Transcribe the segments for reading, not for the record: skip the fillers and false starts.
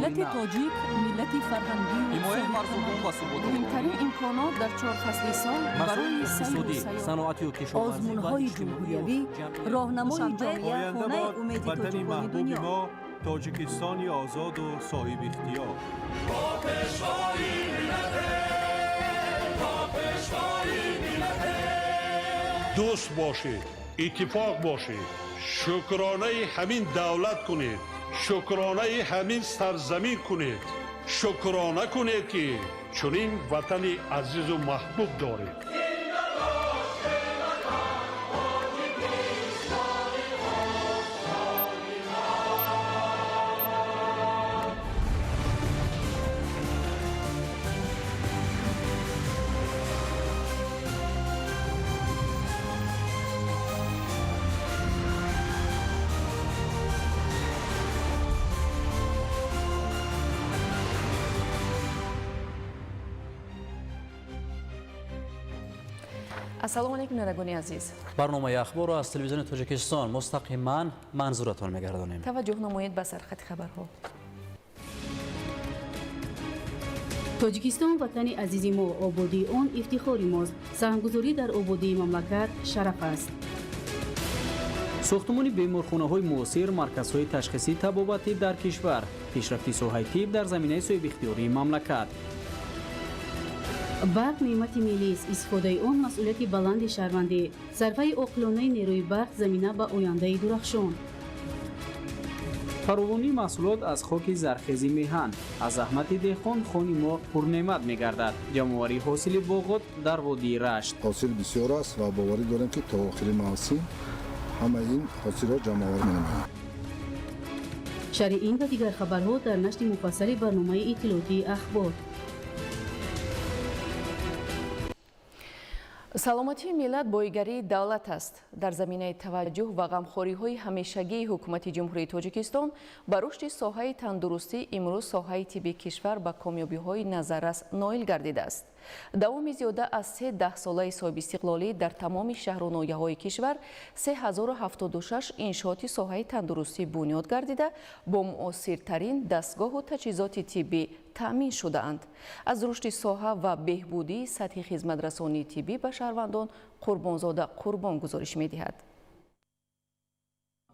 Миллати тоҷик миллати фарҳангию ҳимояи марзубум ва суботи муҳимтарин имконот дар чор фасли сол барои сайру сайёҳат, саноатию кишоварзӣ ва озмунҳои ҷумҳуриявӣ, роҳнамои ҷомеа, Оянда хонаи бод умеди ватани тоҷикони маҳбуби дунё. мо, Тоҷикистони озоду соҳибихтиёр. Дӯст бошед, иттифоқ бошед, шукронаи ҳамин давлат кунед, шукронаи ҳамин сарзамин кунед, шукрона кунед, ки чунин ватани азизу маҳбуб доред. Ассалому алайкум, бинандагони азиз. Барномаи ахборро аз телевизиони Тоҷикистон мустақиман манзуратон мегардонем. Таваҷҷӯҳ намоед ба сархати хабарҳо. Тоҷикистон ватани азизи мо, ободии он ифтихори мост. Саҳмгузорӣ дар ободии мамлакат шараф аст. Сохтумони беморхонаҳои муосир, марказҳои ташхисии табобатӣ дар кишвар, пешрафти соҳаи тиб дар заминаи соҳибихтиёрии мамлакат. Барқ неъмати миллист, истифодаи он масъулияти баланди шаҳрвандӣ. Сарфаи оқилонаи нерӯи барқ замина ба ояндаи дурахшон. Фаровонии маҳсулот аз хоки зархези меҳан, аз заҳмати деҳқон хони мо пурнеъмат мегардад. Ҷамъоварии ҳосили боғот дар водии Рашт. Ҳосил бисёр аст ва боварӣ дорем, ки то охири мавсим ҳамаи ин ҳосилро ҷамъоварӣ менамоем. Шарҳи ин ва дигар хабарҳо дар нашри муфассали барномаи иттилоотии «Ахбор». Саломатии миллат боигарии давлат аст. Дар заминаи таваҷҷӯҳ ва ғамхориҳои ҳамешагии ҳукумати Ҷумҳурии Тоҷикистон ба рушди соҳаи тандурустӣ, имрӯз соҳаи тибби кишвар ба комёбиҳои назаррас ноил гардидааст. Давоми зиёда аз се даҳсолаи соҳибистиқлолӣ дар тамоми шаҳру ноҳияҳои кишвар 3076 иншооти соҳаи тандурустӣ бунёд гардида, бо муосиртарин дастгоҳу таҷҳизоти тиббӣ таъмин шудаанд. Аз рушди соҳа ва беҳбудии сатҳи хизматрасонии тиббӣ ба шаҳрвандон Қурбонзода Қурбон гузориш медиҳад.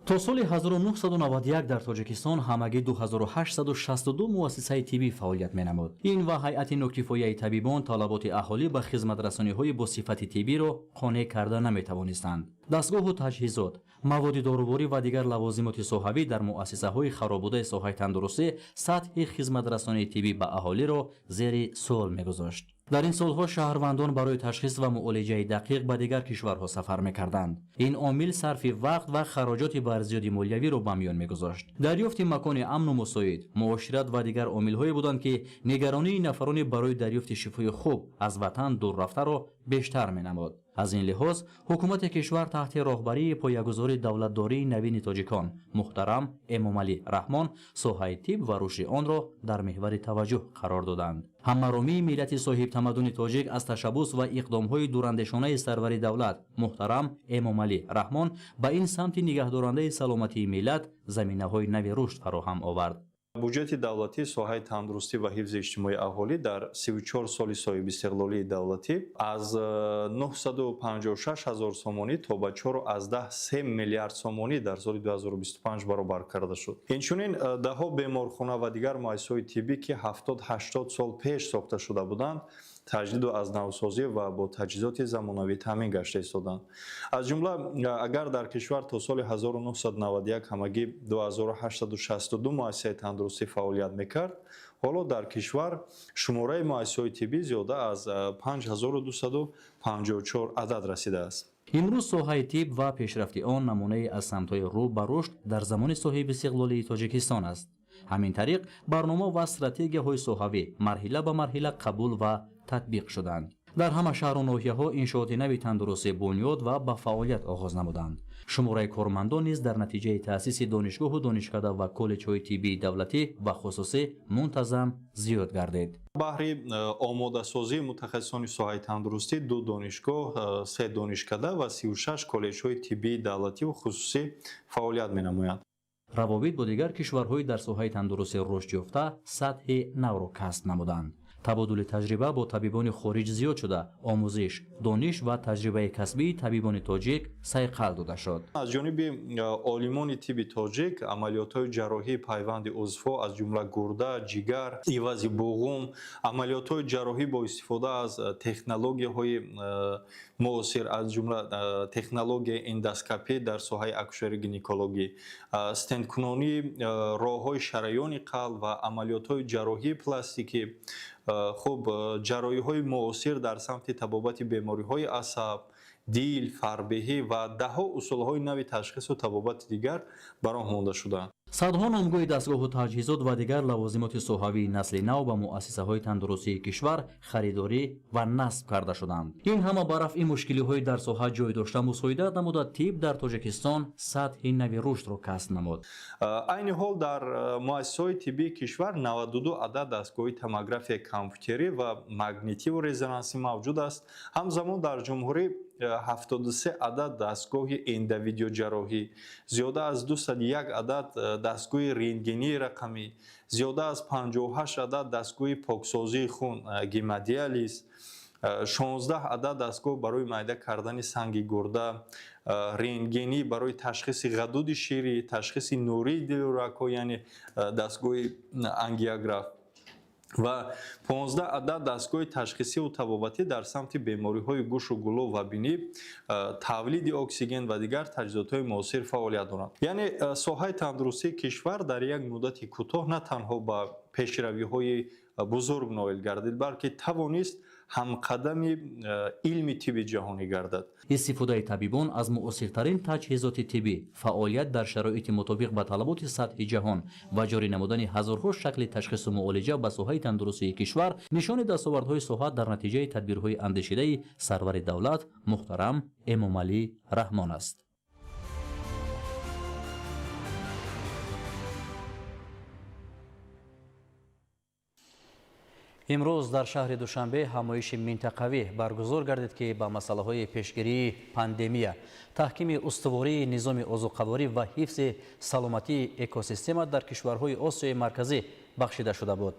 То соли 1991 дар Тоҷикистон ҳамагӣ 2862 муассисаи тиббӣ фаъолият менамуд. Ин ва ҳайати нокифояи табибон талаботи аҳолӣ ба хизматрасониҳои бо сифати тиббиро қонеъ карда наметавонистанд. Дастгоҳу таҷҳизот, маводи доруворӣ ва дигар лавозимоти соҳавӣ дар муассисаҳои хароббудаи соҳаи тандурустӣ сатҳи хизматрасонии тиббӣ ба аҳолиро зери суол мегузошт. Дар ин солҳо шаҳрвандон барои ташхис ва муолиҷаи дақиқ ба дигар кишварҳо сафар мекарданд. Ин омил сарфи вақт ва хароҷоти барзиёди молиявиро ба миён мегузошт. Дарёфти макони амну мусоид, муошират ва дигар омилҳое буданд, ки нигаронии нафарони барои дарёфти шифои хуб аз ватан дур рафтаро бештар менамуд. Аз ин лиҳоз ҳукумати кишвар таҳти роҳбарии поягузори давлатдории навини тоҷикон муҳтарам Эмомалӣ Раҳмон соҳаи тиб ва рушди онро дар меҳвари таваҷҷӯҳ қарор доданд. Ҳаммаромии миллати соҳибтамаддуни тоҷик аз ташаббус ва иқдомҳои дурандешонаи сарвари давлат муҳтарам Эмомалӣ Раҳмон ба ин самти нигаҳдорандаи саломатии миллат заминаҳои нави рушд фароҳам овард. Буҷети давлатии соҳаи тандурустӣ ва ҳифзи иҷтимоии аҳолӣ дар 34 соли соҳибистиқлолии давлатӣ аз 956 ҳазор сомонӣ то ба 4,3 миллиард сомонӣ дар соли 2025 баробар карда шуд. Инчунин даҳҳо беморхона ва дигар муассисаҳои тиббӣ, ки 70-80 сол пеш сохта шуда буданд, таҷдиду аз навсозӣ ва бо таҷҳизоти замонавӣ таъмин гашта истоданд. Аз ҷумла, агар дар кишвар то соли 1991 ҳамагӣ 2862 муассисаи тандурустӣ фаъолият мекард, ҳоло дар кишвар шумораи муассисаҳои тиббӣ зиёда аз 5254 адад расидааст. Имрӯз соҳаи тиб ва пешрафти он намунае аз самтҳои рӯ ба рушд дар замони соҳибистиқлолии Тоҷикистон аст. Ҳамин тариқ барнома ва стратегияҳои соҳавӣ марҳила ба марҳила қабул ва татбиқ шуданд. Дар ҳама шаҳру ноҳияҳо иншооти нави тандурустӣ бунёд ва ба фаъолият оғоз намуданд. Шумораи кормандон низ дар натиҷаи таъсиси донишгоҳу донишкада ва коллеҷҳои тиббии давлатӣ ва хусусӣ мунтазам зиёд гардид. Баҳри омодасозии мутахассисони соҳаи тандурустӣ ду донишгоҳ, се донишкада ва 36 коллеҷҳои тиббии давлативу хусусӣ фаъолият менамоянд. Равобит бо дигар кишварҳои дар соҳаи тандурустӣ рушд ёфта сатҳи навро касб намуданд. Табодули таҷриба бо табибони хориҷ зиёд шуда, омӯзиш, дониш ва таҷрибаи касбии табибони тоҷик сайқал дода шуд. Аз ҷониби олимони тибби тоҷик амалиётҳои ҷарроҳии пайванди узвҳо, аз ҷумла гурда, ҷигар, ивази буғум, амалиётҳои ҷарроҳӣ бо истифода аз технологияҳои муосир, аз ҷумла технологияи эндоскопӣ дар соҳаи акушерӣ гинекологӣ, стенткунонии роҳҳои шараёни қалб ва амалиётҳои ҷарроҳии пластикӣ, хуб, ҷарроҳиҳои муосир дар самти табобати бемориҳои асаб, дил, фарбеҳӣ ва даҳҳо усулҳои нави ташхису табобати дигар ба роҳ монда шудаанд. Садҳо номгӯи дастгоҳу таҷҳизот ва дигар лавозимоти соҳавии насли нав ба муассисаҳои тандурустии кишвар харидорӣ ва насб карда шуданд. Ин ҳама ба рафъи мушкилиҳои дар соҳа ҷой дошта мусоидат намуда, тиб дар Тоҷикистон сатҳи нави рушдро касб намуд. Айни ҳол дар муассисаҳои тиббии кишвар 92 адад дастгоҳи томографияи компютерӣ ва магнитиву резонансӣ мавҷуд аст. Ҳамзамон дар ҷумҳурӣ 73 адад дастгоҳи эндовидеоҷарроҳӣ, зиёда аз 201 адад дастгоҳи рентгении рақамӣ, зиёда аз 58 адад дастгоҳи поксозии хун гемодиализ, 16 адад дастгоҳ барои майда кардани санги гурда, рентгенӣ барои ташхиси ғадуди ширӣ, ташхиси нурии дилу рагҳо, яъне дастгоҳи ангиограф ва 15 адад дастгоҳи ташхисиву табобатӣ дар самти бемориҳои гӯшу гулӯ ва бинӣ, тавлиди оксиген ва дигар таҷҳизотҳои муосир фаъолият доранд. Яъне соҳаи тандурустии кишвар дар як муддати кӯтоҳ на танҳо ба пешравиҳои бузург ноил гардид, балки тавонист ҳамқадами илми тибби ҷаҳонӣ гардад. Истифодаи табибон аз муосиртарин таҷҳизоти тиббӣ, фаъолият дар шароити мутобиқ ба талаботи сатҳи ҷаҳон ва ҷорӣ намудани ҳазорҳо шакли ташхису муолиҷа ба соҳаи тандурустии кишвар нишони дастовардҳои соҳа дар натиҷаи тадбирҳои андешидаи сарвари давлат муҳтарам Эмомалӣ Раҳмон аст. Имрӯз дар шаҳри Душанбе ҳамоиши минтақавӣ баргузор гардид, ки ба масъалаҳои пешгирии пандемия, таҳкими устувории низоми озуқаворӣ ва ҳифзи саломатии экосистема дар кишварҳои Осиёи Марказӣ бахшида шуда буд.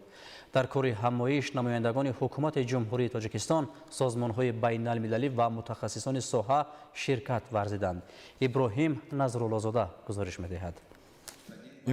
Дар кори ҳамоиш намояндагони ҳукумати Ҷумҳурии Тоҷикистон, созмонҳои байналмилалӣ ва мутахассисони соҳа ширкат варзиданд. Иброҳим Назруллозода гузориш медиҳад.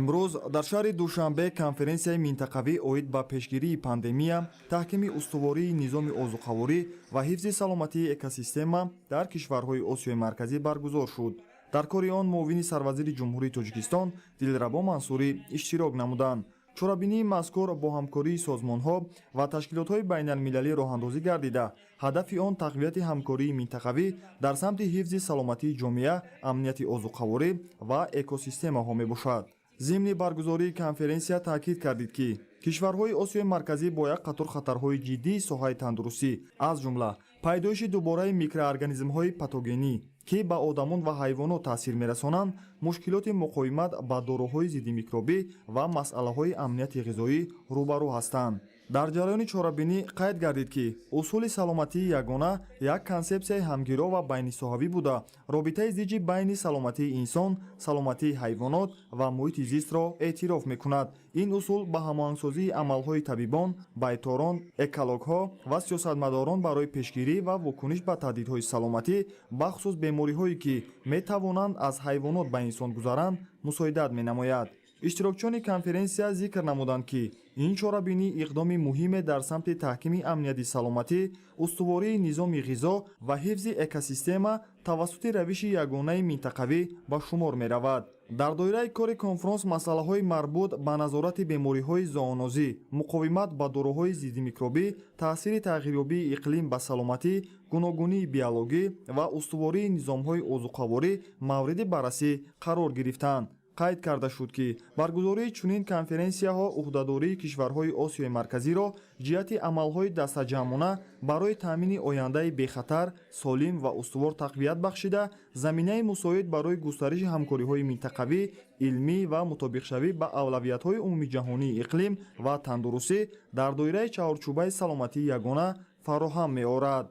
Имрӯз дар шаҳри Душанбе конференсияи минтақавӣ оид ба пешгирии пандемия, таҳкими устувории низоми озуқаворӣ ва ҳифзи саломатии экосистема дар кишварҳои Осиёи Марказӣ баргузор шуд. Дар кори он муовини сарвазири Ҷумҳурии Тоҷикистон Дилрабо Мансурӣ иштирок намуданд. Чорабинии мазкур бо ҳамкории созмонҳо ва ташкилотҳои байналмилалӣ роҳандозӣ гардида, ҳадафи он тақвияти ҳамкории минтақавӣ дар самти ҳифзи саломатии ҷомеа, амнияти озуқаворӣ ва экосистемаҳо мебошад. Зимни баргузории конференсия таъкид кардид, ки кишварҳои Осиёи Марказӣ бо як қатор хатарҳои ҷиддии соҳаи тандурустӣ, аз ҷумла пайдоиши дубораи микроорганизмҳои патогенӣ, ки ба одамон ва ҳайвонот таъсир мерасонанд, мушкилоти муқовимат ба доруҳои зиддимикробӣ ва масъалаҳои амнияти ғизоӣ рӯбарӯ ҳастанд. Дар ҷараёни чорабинӣ қайд гардид, ки усули саломатии ягона як консепсияи ҳамгиро ва байнисоҳавӣ буда, робитаи зичи байни саломатии инсон, саломатии ҳайвонот ва муҳити зистро эътироф мекунад. Ин усул ба ҳамоҳангсозии амалҳои табибон, байторон, экологҳо ва сиёсатмадорон барои пешгирӣ ва вокуниш ба таҳдидҳои саломатӣ, бахусус бемориҳое ки метавонанд аз ҳайвонот ба инсон гузаранд, мусоидат менамояд. Иштирокчиёни конференсия зикр намуданд, ки ин чорабинӣ иқдоми муҳиме дар самти таҳкими амнияти саломатӣ, устувории низоми ғизо ва ҳифзи экосистема тавассути равиши ягонаи минтақавӣ ба шумор меравад. Дар доираи кори конфронс масъалаҳои марбут ба назорати бемориҳои зоонозӣ, муқовимат ба доруҳои зиддимикробӣ, таъсири тағйирёбии иқлим ба саломатӣ, гуногунии биологӣ ва устувории низомҳои озуқаворӣ мавриди баррасӣ қарор гирифтанд. Қайд карда шуд, ки баргузории чунин конференсияҳо ӯҳдадории кишварҳои Осиёи Марказиро ҷиҳати амалҳои дастаҷамъона барои таъмини ояндаи бехатар, солим ва устувор тақвият бахшида, заминаи мусоид барои густариши ҳамкориҳои минтақавӣ, илмӣ ва мутобиқшавӣ ба авлавиятҳои умумиҷаҳонии иқлим ва тандурустӣ дар доираи чаҳорчӯбаи саломатии ягона фароҳам меорад.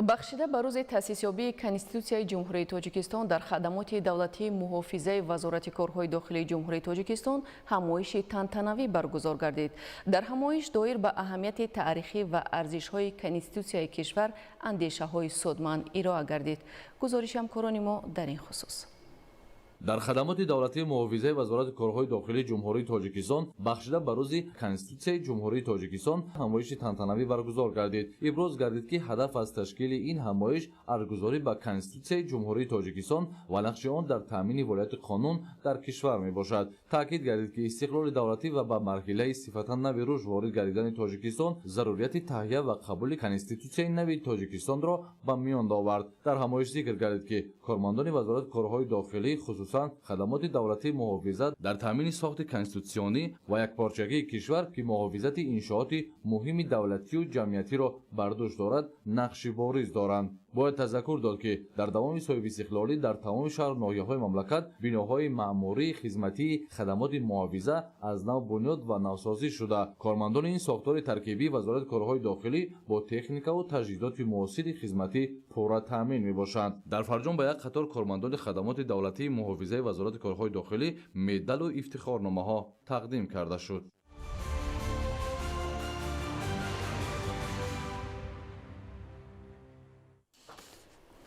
Бахшида ба рӯзи таъсисёбии Конститутсияи Ҷумҳурии Тоҷикистон дар хадамоти давлатии муҳофизаи Вазорати корҳои дохилии Ҷумҳурии Тоҷикистон ҳамоиши тантанавӣ баргузор гардид. Дар ҳамоиш доир ба аҳамияти таърихӣ ва арзишҳои Конститутсияи кишвар андешаҳои судманд ироа гардид. Гузориши ҳамкорони мо дар ин хусус. Дар хадамоти давлатии муҳофизаи Вазорати корҳои дохилии Ҷумҳурии Тоҷикистон бахшида ба рӯзи Конститутсияи Ҷумҳурии Тоҷикистон ҳамоиши тантанавӣ баргузор гардид. Иброз гардид, ки ҳадаф аз ташкили ин ҳамоиш арзгузорӣ ба Конститутсияи Ҷумҳурии Тоҷикистон ва нақши он дар таъмини волияти қонун дар кишвар мебошад. Таъкид гардид, ки истиқлоли давлатӣ ва ба марҳилаи сифатан нави рушд ворид гардидани Тоҷикистон зарурияти таҳия ва қабули Конститутсияи нави Тоҷикистонро ба миён овард. Дар ҳамоиш зикр гардид, ки кормандони Вазорати корҳои дохилӣ, хусусан хадамоти давлатии муҳофизат, дар таъмини сохти конститутсионӣ ва якпорчагии кишвар, ки муҳофизати иншооти муҳими давлатию ҷамъиятиро бар дӯш дорад, нақши бориз доранд. Бояд тазаккур дод, ки дар давоми соҳибистиқлолӣ дар тамоми шаҳру ноҳияҳои мамлакат биноҳои маъмурии хизматии хадамоти муҳофиза аз нав бунёд ва навсозӣ шуда, кормандони ин сохтори таркибии Вазорати корҳои дохилӣ бо техникаву таҷҳизоти муосири хизматӣ пурра таъмин мебошанд. Дар фарҷом ба як қатор кормандони хадамоти давлатии муҳофизаи Вазорати корҳои дохилӣ медалу ифтихорномаҳо тақдим карда шуд.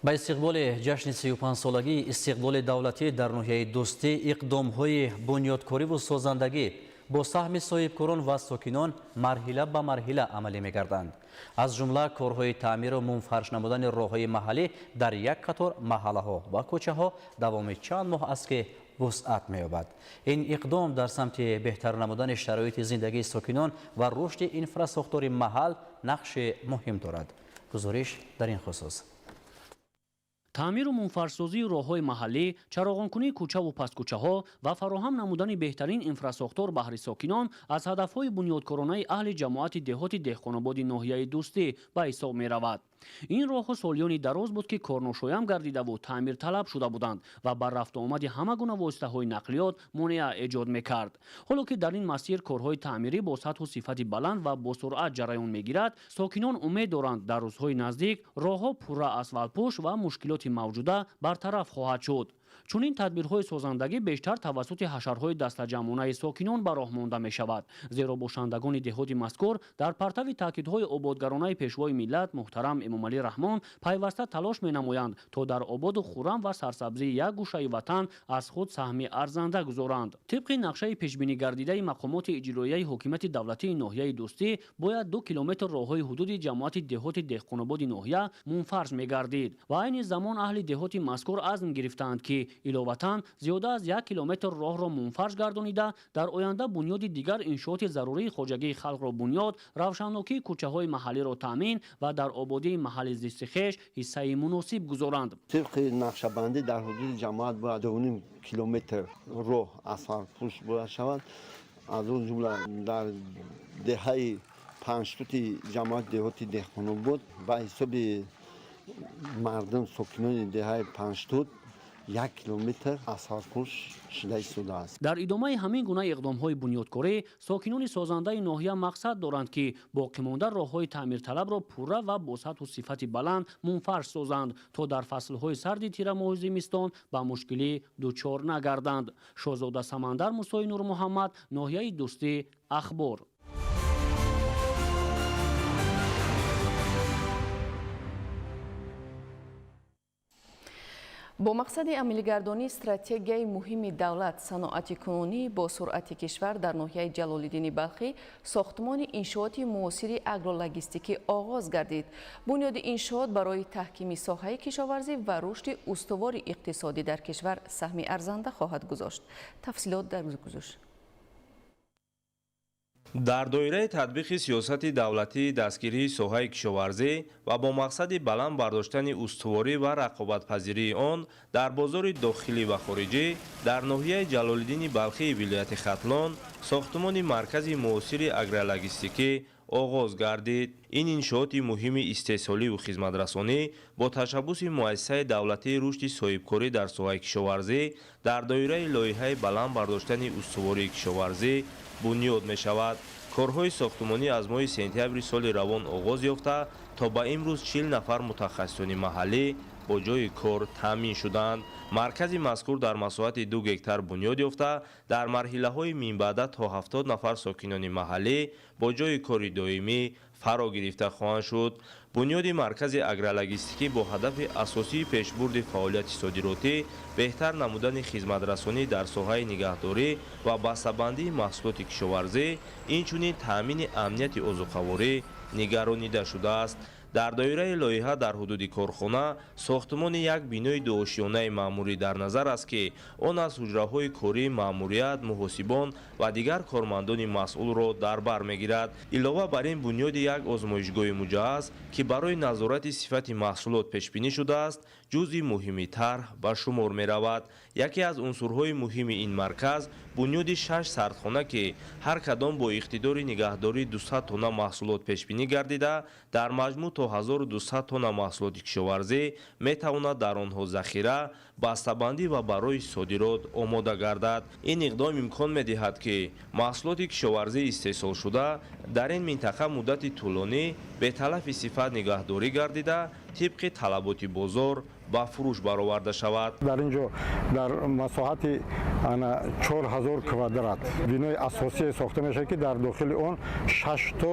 Ба истиқболи ҷашни 35-солагии истиқлоли давлатӣ дар ноҳияи Дӯстӣ иқдомҳои бунёдкориву созандагӣ бо саҳми соҳибкорон ва сокинон марҳила ба марҳила амалӣ мегарданд. Аз ҷумла корҳои таъмиру мунфарш намудани роҳҳои маҳаллӣ дар як қатор маҳаллаҳо ва кӯчаҳо давоми чанд моҳ аст, ки вусъат меёбад. Ин иқдом дар самти беҳтар намудани шароити зиндагии сокинон ва рушди инфрасохтори маҳал нақши муҳим дорад. Гузориш дар ин хусус. Таъмиру мунфаршсозии роҳҳои маҳаллӣ, чароғонкунии кӯчаву пасткӯчаҳо ва фароҳам намудани беҳтарин инфрасохтор баҳри сокинон аз ҳадафҳои бунёдкоронаи аҳли ҷамоати деҳоти Деҳқонободи ноҳияи Дӯстӣ ба ҳисоб меравад. Ин роҳҳо солиёни дароз буд, ки корношоям гардидаву таъмирталаб шуда буданд ва бар рафтуомади ҳама гуна воситаҳои нақлиёт монеа эҷод мекард. Ҳоло ки дар ин масир корҳои таъмирӣ бо сатҳу сифати баланд ва бо суръат ҷараён мегирад, сокинон умед доранд, дар рӯзҳои наздик роҳҳо пурра асфалтпӯш ва мушкилоти мавҷуда бартараф хоҳад шуд. Чунин тадбирҳои созандагӣ бештар тавассути ҳашарҳои дастаҷамъонаи сокинон ба роҳ монда мешавад, зеро бошандагони деҳоти мазкур дар партави таъкидҳои ободгаронаи Пешвои миллат муҳтарам Эмомалӣ Раҳмон пайваста талош менамоянд, то дар ободу хуррам ва сарсабзии як гӯшаи ватан аз худ саҳми арзанда гузоранд. Тибқи нақшаи пешбинигардидаи мақомоти иҷроияи ҳокимияти давлатии ноҳияи Дӯстӣ бояд 2 километр роҳҳои ҳудуди ҷамоати деҳоти Деҳқонободи ноҳия мунфарш мегардид ва айни замон аҳли деҳоти мазкур азм гирифтаанд, ки иловатан зиёда аз 1 километр роҳро мунфарш гардонида, дар оянда бунёди дигар иншооти зарурии хоҷагии халқро бунёд, равшаннокии кӯчаҳои маҳаллиро таъмин ва дар ободии маҳалли зисти хеш ҳиссаи муносиб гузоранд. Тибқи нақшабандӣ дар ҳудуди ҷамоат бояд 2,5 километр роҳ асфалтпӯш бояд шавад. Аз он ҷумла дар деҳаи Панҷтути ҷамоати деҳоти Деҳқонобод ба ҳисоби мардум сокинони деҳаи Панҷтут 1 километр асфалтпӯш шуда истодааст. Дар идомаи ҳамин гуна иқдомҳои бунёдкорӣ сокинони созандаи ноҳия мақсад доранд, ки боқимонда роҳҳои таъмирталабро пурра ва бо сатҳу сифати баланд мунфарш созанд, то дар фаслҳои сарди тирамоҳу зимистон ба мушкилӣ дучор нагарданд. Шоҳзода Самандар, Мусои Нурмуҳаммад, ноҳияи Дӯстӣ, Ахбор. Бо мақсади амалигардонии стратегияи муҳими давлат саноати кунунӣ бо суръати кишвар дар ноҳияи Ҷалолиддини Балхӣ сохтмони иншооти муосири агрологистикӣ оғоз гардид. Бунёди иншоот барои таҳкими соҳаи кишоварзӣ ва рушди устувори иқтисодӣ дар кишвар саҳми арзанда хоҳад гузошт. Тафсилот дар гузориш. Дар доираи татбиқи сиёсати давлатии дастгирии соҳаи кишоварзӣ ва бо мақсади баланд бардоштани устуворӣ ва рақобатпазирии он дар бозори дохилӣ ва хориҷӣ дар ноҳияи Ҷалолиддини Балхии вилояти Хатлон сохтмони маркази муосири агрологистикӣ оғоз гардид. Ин иншооти муҳими истеҳсоливу хизматрасонӣ бо ташаббуси муассисаи давлатии рушди соҳибкорӣ дар соҳаи кишоварзӣ дар доираи лоиҳаи баланд бардоштани устувории кишоварзӣ бунёд мешавад. Корҳои сохтмонӣ аз моҳи сентябри соли равон оғоз ёфта, то ба имрӯз 40 нафар мутахассисони маҳаллӣ бо ҷойи кор таъмин шуданд. Маркази мазкур дар масоҳати 2 гектар бунёд ёфта, дар марҳилаҳои минбаъда то 70 нафар сокинони маҳаллӣ бо ҷойи кори доимӣ фаро гирифта хоҳанд шуд. Бунёди маркази агрологистикӣ бо ҳадафи асосии пешбурди фаъолияти содиротӣ, беҳтар намудани хизматрасонӣ дар соҳаи нигаҳдорӣ ва бастабандии маҳсулоти кишоварзӣ, инчунин таъмини амнияти озуқаворӣ нигаронида шудааст. Дар доираи лоиҳа дар ҳудуди корхона сохтмони як бинои дуошиёнаи маъмурӣ дар назар аст, ки он аз ҳуҷраҳои кории маъмурият, муҳосибон ва дигар кормандони масъулро дар бар мегирад. Илова бар ин, бунёди як озмоишгоҳи муҷаҳҳаз, ки барои назорати сифати маҳсулот пешбинӣ шудааст, ҷузъи муҳими тарҳ ба шумор меравад. Яке аз унсурҳои муҳими ин марказ бунёди 6 сардхона, ки ҳар кадом бо иқтидори нигаҳдории 200 тонна маҳсулот пешбинӣ гардида, дар маҷмӯъ то 1200 тонна маҳсулоти кишоварзӣ метавонад дар онҳо захира, бастабандӣ ва барои содирот омода гардад. Ин иқдом имкон медиҳад, ки маҳсулоти кишоварзии истеҳсолшуда дар ин минтақа муддати тӯлонӣ беталафи сифат нигаҳдорӣ гардида, тибқи талаботи бозор ба фурӯш бароварда шавад. Дар ин ҷо дар масоҳати 4000 квадрат бинои асосие сохта мешавад, ки дар дохили он 6 то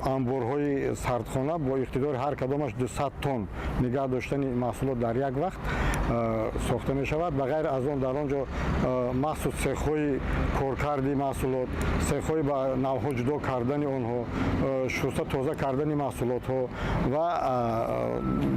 анборҳои сардхона бо иқтидори ҳар кадомаш 200 тонн нигаҳ доштани маҳсулот дар як вақт сохта мешавад. Ба ғайр аз он, дар он ҷо махсус цехҳои коркарди маҳсулот, цехҳои ба навҳо ҷудо кардани онҳо, шуста тоза кардани маҳсулотҳо ва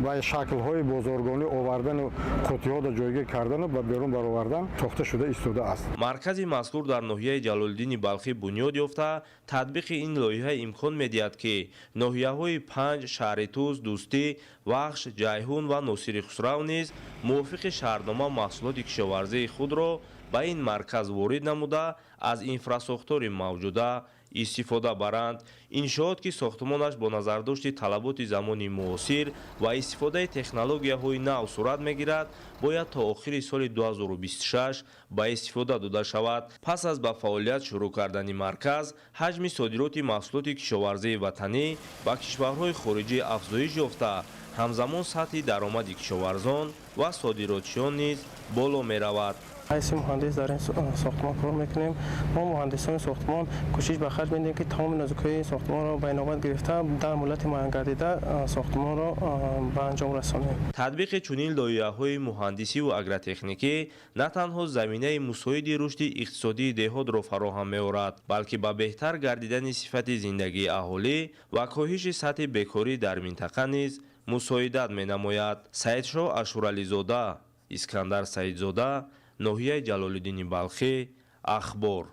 ба шаклҳои бозоргонӣ овардану қуттиҳоро ҷойгир кардану ба берун баровардан сохта шуда истодааст. Маркази мазкур дар ноҳияи Ҷалолиддини Балхӣ бунёд ёфта, татбиқи ин лоиҳа имкон медиҳад, ки ноҳияҳои Панҷ, Шаҳри Тӯз, Дӯстӣ, Вахш, Ҷайҳун ва Носири Хусрав низ мувофиқи шаҳрнома маҳсулоти кишоварзии худро ба ин марказ ворид намуда, аз инфрасохтори мавҷуда истифода баранд. Иншоот, ки сохтмонаш бо назардошти талаботи замони муосир ва истифодаи технологияҳои нав сурат мегирад, бояд то охири соли 2026 ба истифода дода шавад. Пас аз ба фаъолият шурӯъ кардани марказ, ҳаҷми содироти маҳсулоти кишоварзии ватанӣ ба кишварҳои хориҷӣ афзоиш ёфта, ҳамзамон сатҳи даромади кишоварзон ва содиротчиён низ боло меравад. Ҳайси муҳандис дар ин сохтмон кор мекунем. Мо муҳандисони сохтмон кӯшиш ба харҷ медиҳем, ки тамоми нозукиҳои сохтмонро ба инобат гирифта, дар муҳлати муайянгардида сохтмонро ба анҷом расонем. Татбиқи чунин лоиҳаҳои муҳандисиву агротехникӣ на танҳо заминаи мусоиди рушди иқтисодии деҳотро фароҳам меорад, балки ба беҳтар гардидани сифати зиндагии аҳолӣ ва коҳиши сатҳи бекорӣ дар минтақа низ мусоидат менамояд. Саидшоҳ Ашурализода, Искандар Саидзода, ноҳияи Ҷалолиддини Балхӣ, Ахбор.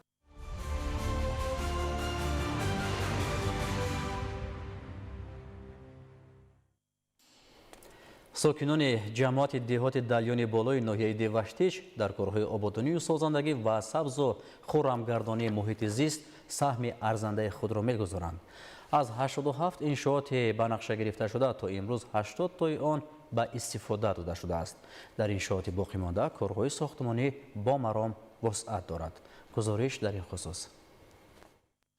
Сокинони ҷамоати деҳоти Далёни болои ноҳияи Деваштич дар корҳои ободонию созандагӣ ва сабзу хуррамгардонии муҳити зист саҳми арзандаи худро мегузоранд. Аз 87 иншооти ба нақша гирифташуда то имрӯз 80 тои он ба истифода дода шудааст. Дар иншооти боқимонда корҳои сохтмонӣ бо маром вусъат дорад. Гузориш дар ин хусус.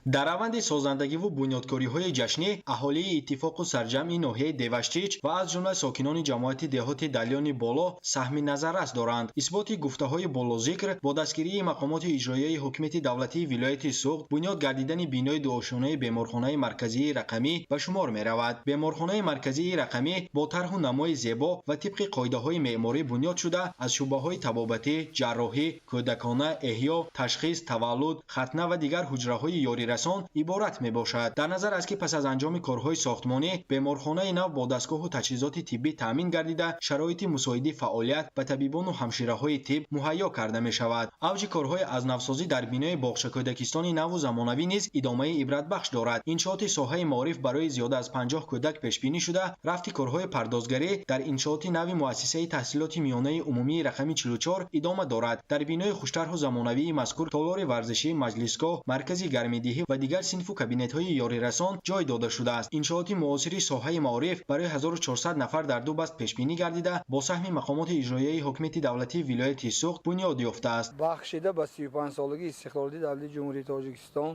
Дар раванди созандагиву бунёдкориҳои ҷашнӣ аҳолии иттифоқу сарҷамъи ноҳияи Деваштич ва аз ҷумла сокинони ҷамоати деҳоти Далёни боло саҳми назаррас доранд. Исботи гуфтаҳои болозикр бо дастгирии мақомоти иҷроияи ҳукумати давлатии вилояти Суғд бунёд гардидани бинои дуошонаи беморхонаи марказии рақамӣ ба шумор меравад. Беморхонаи марказии рақамӣ бо тарҳу намои зебо ва тибқи қоидаҳои меъморӣ бунёд шуда, аз шӯъбаҳои табобатӣ, ҷарроҳӣ, кӯдакона, эҳё, ташхис, таваллуд, хатна ва дигар ҳуҷраҳои ёрирасон иборат мебошад. Дар назар аст, ки пас аз анҷоми корҳои сохтмонӣ беморхонаи нав бо дастгоҳу таҷҳизоти тиббӣ таъмин гардида, шароити мусоиди фаъолият ба табибону ҳамшираҳои тиб муҳайё карда мешавад. Авҷи корҳои аз навсозӣ дар бинои боғчакӯдакистони наву замонавӣ низ идомаи ибратбахш дорад. Иншооти соҳаи маориф барои зиёда аз 50 кӯдак пешбинӣ шуда, рафти корҳои пардозгарӣ дар иншооти нави муассисаи таҳсилоти миёнаи умумии рақами 44 идома дорад. Дар бинои хуштарҳу замонавии мазкур толори варзишӣ, маҷлисгоҳ, маркази гармидиҳӣ ва дигар синфу кабинетҳои ёрирасон ҷой дода шудааст. Иншооти муосири соҳаи маориф барои 1400 нафар дар ду баст пешбинӣ гардида, бо саҳми мақомоти иҷроияи ҳукумати давлатии вилояти Суғд бунёд ёфтааст. Бахшида ба 35 солагии истиқлолияти давлатии Ҷумҳурии Тоҷикистон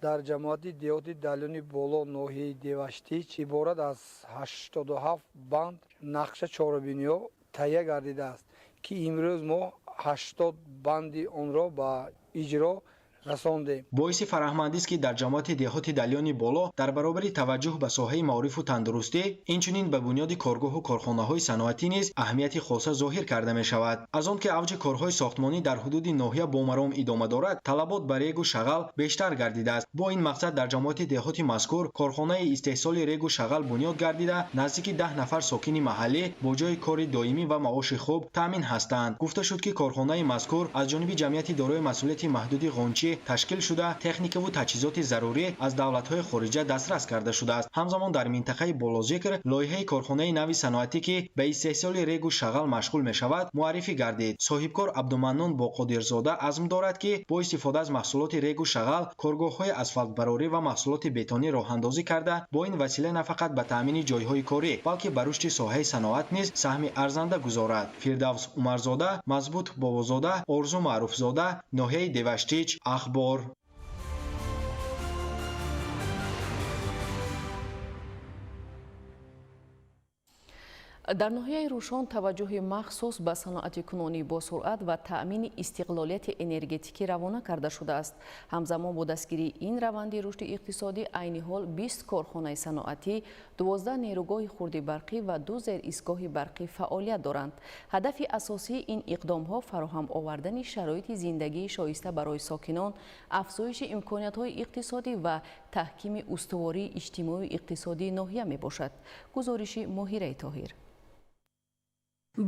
Дар ҷамоати деҳоти Далёни Боло ноҳияи Деваштич иборат аз 87 банд нақша чорабиниҳо таҳия гардидааст, ки имрӯз мо 80 банди онро ба иҷро расондем. Боиси фараҳмандист, ки дар ҷамоати деҳоти Далёни Боло дар баробари таваҷҷӯҳ ба соҳаи маорифу тандурустӣ, инчунин ба бунёди коргоҳу корхонаҳои саноатӣ низ аҳамияти хоса зоҳир карда мешавад. Аз он ки авҷи корҳои сохтмонӣ дар ҳудуди ноҳия бо маром идома дорад, талабот ба регу шағал бештар гардидааст. Бо ин мақсад дар ҷамоати деҳоти мазкур корхонаи истеҳсоли регу шағал бунёд гардида, наздики 10 нафар сокини маҳаллӣ бо ҷойи кори доимӣ ва маоши хуб таъмин ҳастанд. Гуфта шуд, ки корхонаи мазкур аз ҷониби ҷамъияти дорои масъулияти маҳдуди Ғончӣ ташкил шуда, техникаву таҷҳизоти зарурӣ аз давлатҳои хориҷа дастрас карда шудааст. Ҳамзамон дар минтақаи Болозикр лоиҳаи корхонаи нави саноатӣ, ки ба истеҳсоли регу шағал машғул мешавад, муаррифӣ гардид. Соҳибкор Абдуманнон Боқодирзода азм дорад, ки бо истифода аз маҳсулоти регу шағал коргоҳҳои асфалтбарорӣ ва маҳсулоти бетонӣ роҳандозӣ карда, бо ин васила на фақат ба таъмини ҷойҳои корӣ, балки ба рушди соҳаи саноат низ саҳми арзанда гузорад. Фирдавс Умарзода, Мазбут Бобозода, Орзу Маъруфзода, ноҳияи Деваштич, Ахбор. Дар ноҳияи Рӯшон таваҷҷӯҳи махсус ба саноати кунунӣ босуръат ва таъмини истиқлолияти энергетикӣ равона карда шудааст. Ҳамзамон бо дастгирии ин раванди рушди иқтисодӣ айни ҳол 20 корхонаи саноатӣ, 12 нерӯгоҳи хурди барқӣ ва 2 зеристгоҳи барқӣ фаъолият доранд. Ҳадафи асосии ин иқдомҳо фароҳам овардани шароити зиндагии шоиста барои сокинон, афзоиши имкониятҳои иқтисодӣ ва таҳкими устувории иҷтимоию иқтисодии ноҳия мебошад. Гузориши Моҳираи Тоҳир.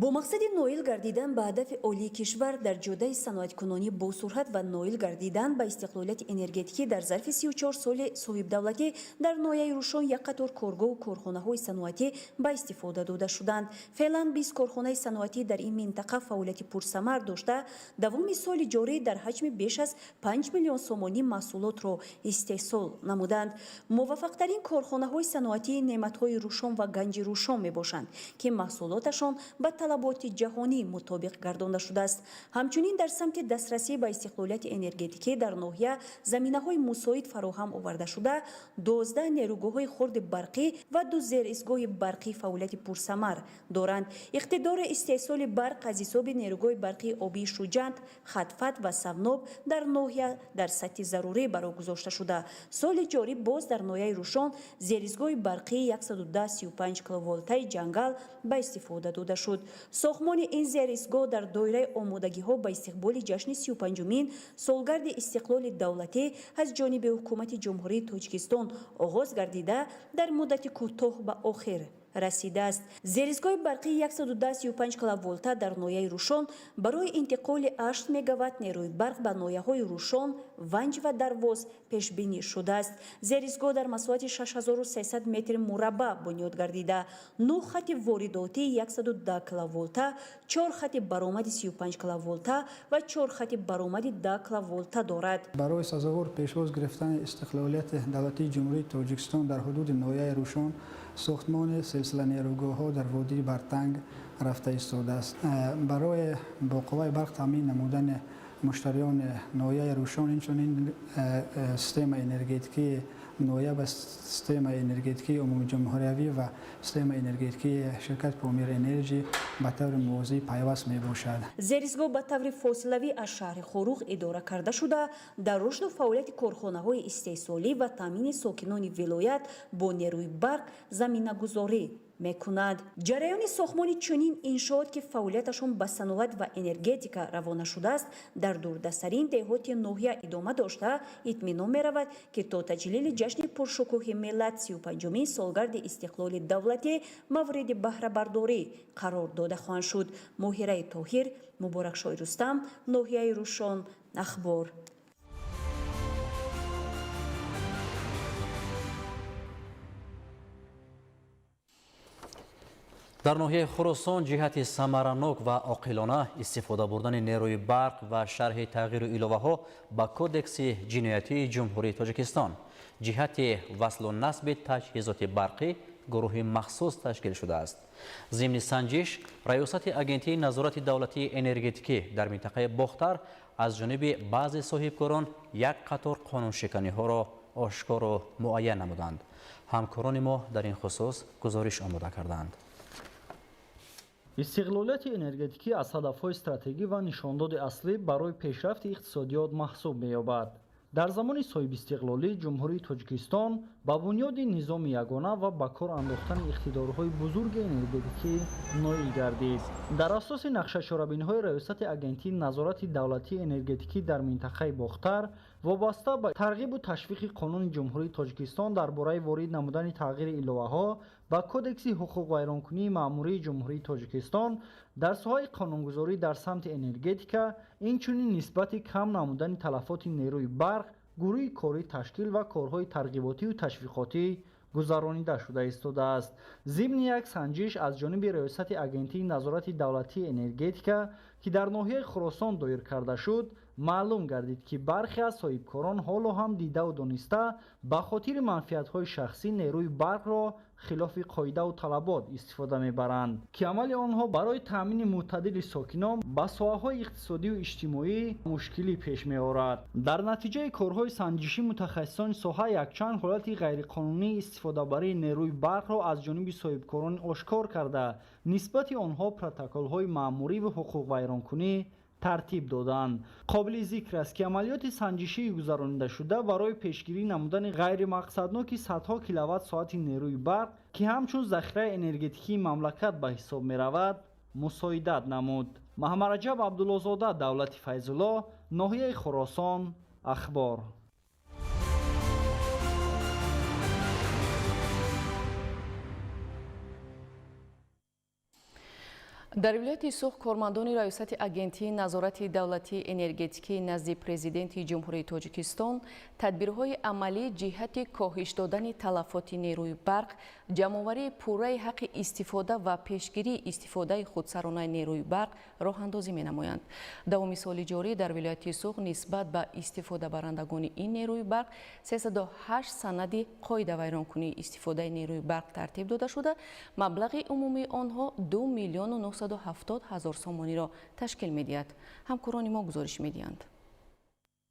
Бо мақсади ноил гардидан ба ҳадафи олии кишвар дар ҷодаи саноаткунонӣ босуръат ва ноил гардидан ба истиқлолияти энергетикӣ дар зарфи 34 соли соҳибдавлатӣ дар ноҳияи Рӯшон як қатор коргоҳу корхонаҳои саноатӣ ба истифода дода шуданд. Феълан 20 корхонаи саноатӣ дар ин минтақа фаъолияти пурсамар дошта, давоми соли ҷорӣ дар ҳаҷми беш аз 5 миллион сомонӣ маҳсулотро истеҳсол намуданд. Муваффақтарин корхонаҳои саноатӣ Неъматҳои Рӯшон ва Ганҷи Рӯшон мебошанд, ки маҳсулоташон ба талаботи ҷаҳонӣ мутобиқ гардонда шудааст. Ҳамчунин дар самти дастрасӣ ба истиқлолияти энергетикӣ дар ноҳия заминаҳои мусоид фароҳам оварда шуда, 12 нерӯгоҳҳои хурди барқӣ ва 2 зеристгоҳи барқӣ фаъолияти пурсамар доранд. Иқтидори истеҳсоли барқ аз ҳисоби нерӯгоҳи барқии обии Шуҷанд, Хатфат ва Савноб дар ноҳия дар сатҳи зарурӣ бароҳ гузошта шуда. Соли ҷорӣ боз дар ноҳияи Рӯшон зеристгоҳи барқии 110,35 киловолтаи Ҷангал ба истифода дода шуд. Сохтмони ин зеристгоҳ дар доираи омодагиҳо ба истиқболи ҷашни 35-умин солгарди истиқлоли давлатӣ аз ҷониби ҳукумати Ҷумҳурии Тоҷикистон оғоз гардида, дар муддати кӯтоҳ ба охир расидааст. Зеристгоҳи барқии 110,35 киловолта дар ноҳияи Рӯшон барои интиқоли 8 мегаватт нерӯи барқ ба ноҳияҳои Рӯшон, Ванҷ ва Дарвоз пешбинӣ шудааст. Зеристгоҳ дар масоҳати 6300 метри мураббаъ бунёд гардида, 9 хати воридотии 110 киловолта, 4 хати баромади 35 киловолта ва 4 хати баромади 10 киловолта дорад. Барои сазовор пешвоз гирифтани истиқлолияти давлатии Ҷумҳурии Тоҷикистон дар ҳудуди ноҳияи Рӯшон сохтмони силсила нерӯгоҳҳо дар водии Бартанг рафта истодааст. Барои бо қувваи барқ таъмин намудани муштариёни ноҳияи Рӯшон, инчунин системаи энергетикии ноҳия ба системаи энергетикии умумиҷумҳуриявӣ ва системаи энергетикии ширкат Помир Энерҷи ба таври мувозӣ пайваст мебошад. Зеристгоҳ ба таври фосилавӣ аз шаҳри Хоруғ идора карда шуда, дар рушду фаъолияти корхонаҳои истеҳсолӣ ва таъмини сокинони вилоят бо нерӯи барқ заминагузорӣ мекунад. Ҷараёни сохтмони чунин иншоот, ки фаъолияташон ба саноат ва энергетика равона шудааст, дар дурдастарин деҳоти ноҳия идома дошта, итминон меравад, ки то таҷлили ҷашни пуршукӯҳи миллат 35-умин солгарди истиқлоли давлатӣ мавриди баҳрабардорӣ қарор дода хоҳанд шуд. Моҳираи Тоҳир, Муборакшоҳи Рустам, ноҳияи Рӯшон, Ахбор. Дар ноҳияи Хуросон ҷиҳати самаранок ва оқилона истифода бурдани нерӯи барқ ва шарҳи тағйиру иловаҳо ба Кодекси ҷиноятии Ҷумҳурии Тоҷикистон ҷиҳати васлу насби таҷҳизоти барқӣ гурӯҳи махсус ташкил шудааст. Зимни санҷиш раёсати Агентии назорати давлатии энергетикӣ дар минтақаи Бохтар аз ҷониби баъзе соҳибкорон як қатор қонуншиканиҳоро ошкору муайян намуданд. Ҳамкорони мо дар ин хусус гузориш омода карданд. Истиқлолияти энергетикӣ аз ҳадафҳои стратегӣ ва нишондоди аслӣ барои пешрафти иқтисодиёт маҳсуб меёбад. Дар замони соҳибистиқлолӣ Ҷумҳурии Тоҷикистон ба бунёди низоми ягона ва ба кор андохтани иқтидорҳои бузурги энергетикӣ ноил гардид. Дар асоси нақшачорабиниҳои Раёсати Агентии назорати давлатии энергетикӣ дар минтақаи Бохтар вобаста ба тарғибу ташвиқи Қонуни Ҷумҳурии Тоҷикистон дар бораи ворид намудани тағйири иловаҳо ба Кодекси ҳуқуқвайронкунии маъмурии Ҷумҳурии Тоҷикистон дар соҳаи қонунгузорӣ дар самти энергетика, инчунин нисбати кам намудани талафоти нерӯи барқ, гурӯҳи корӣ ташкил ва корҳои тарғиботию ташвиқотӣ гузаронида шуда истодааст. Зимни як санҷиш аз ҷониби Раёсати Агентии назорати давлатии энергетика, ки дар ноҳияи Хуросон доир карда шуд, маълум гардид, ки бархе аз соҳибкорон ҳоло ҳам дидаву дониста ба хотири манфиатҳои шахсӣ нерӯи барқро хилофи қоидаву талабот истифода мебаранд, ки амали онҳо барои таъмини мӯътадили сокинон ба соҳаҳои иқтисодию иҷтимоӣ мушкилӣ пеш меорад. Дар натиҷаи корҳои санҷишӣ мутахассисони соҳа якчанд ҳолати ғайриқонунии истифодабарии нерӯи барқро аз ҷониби соҳибкорон ошкор карда, нисбати онҳо протоколҳои маъмурӣ ва ҳуқуқвайронкунӣ тартиб доданд. Қобили зикр аст, ки амалиёти санҷишии гузаронидашуда барои пешгирӣ намудани ғайримақсадноки садҳо киловатт соати нерӯи барқ, ки ҳамчун захираи энергетикии мамлакат ба ҳисоб меравад, мусоидат намуд. Маҳаммадраҷаб Абдуллозода, Давлати Файзулло, ноҳияи Хуросон, Ахбор. Дар вилояти Суғд кормандони Раёсати Агентии назорати давлатии энергетикӣ назди Президенти Ҷумҳурии Тоҷикистон тадбирҳои амалӣ ҷиҳати коҳиш додани талафоти нерӯи барқ, ҷамъоварии пурраи ҳаққи истифода ва пешгирии истифодаи худсаронаи нерӯи барқ роҳандозӣ менамоянд. Давоми соли ҷорӣ дар вилояти Суғд нисбат ба истифодабарандагони ин нерӯи барқ 308 санади қоидавайронкунии истифодаи нерӯи барқ тартиб дода шуда, маблағи умумии онҳо 2 970 000 сомониро ташкил медиҳад. Ҳамкорони мо гузориш медиҳанд.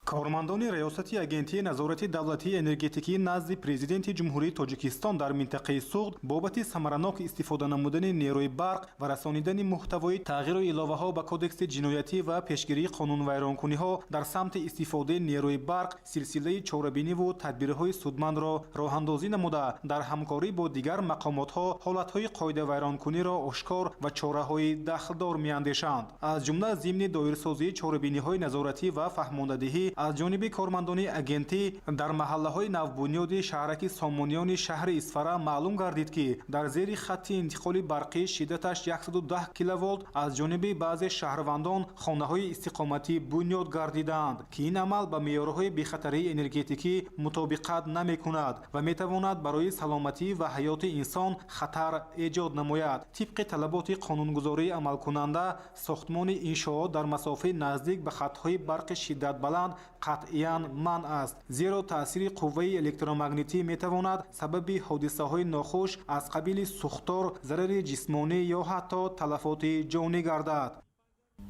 Кормандони Раёсати Агентии назорати давлатии энергетикӣ назди Президенти Ҷумҳурии Тоҷикистон дар минтақаи Суғд бобати самаранок истифода намудани нерӯи барқ ва расонидани муҳтавои тағйиру иловаҳо ба Кодекси ҷиноятӣ ва пешгирии қонунвайронкуниҳо дар самти истифодаи нерӯи барқ силсилаи чорабиниву тадбирҳои судмандро роҳандозӣ намуда, дар ҳамкорӣ бо дигар мақомотҳо ҳолатҳои қоидавайронкуниро ошкор ва чораҳои дахлдор меандешанд. Аз ҷумла зимни доирсозии чорабиниҳои назоратӣ ва фаҳмондадиҳӣ аз ҷониби кормандони агентӣ дар маҳаллаҳои навбунёди шаҳраки Сомониёни шаҳри Исфара маълум гардид, ки дар зери хатти интиқоли барқӣ шиддаташ 110 киловолт аз ҷониби баъзе шаҳрвандон хонаҳои истиқоматӣ бунёд гардидаанд, ки ин амал ба меъёрҳои бехатарии энергетикӣ мутобиқат намекунад ва метавонад барои саломатӣ ва ҳаёти инсон хатар эҷод намояд. Тибқи талаботи қонунгузории амалкунанда, сохтмони иншоот дар масофаи наздик ба хатҳои барқи шиддатбаланд қатъиян манъ аст, зеро таъсири қувваи электромагнитӣ метавонад сабаби ҳодисаҳои нохуш аз қабили сӯхтор, зарари ҷисмонӣ ё ҳатто талафоти ҷонӣ гардад.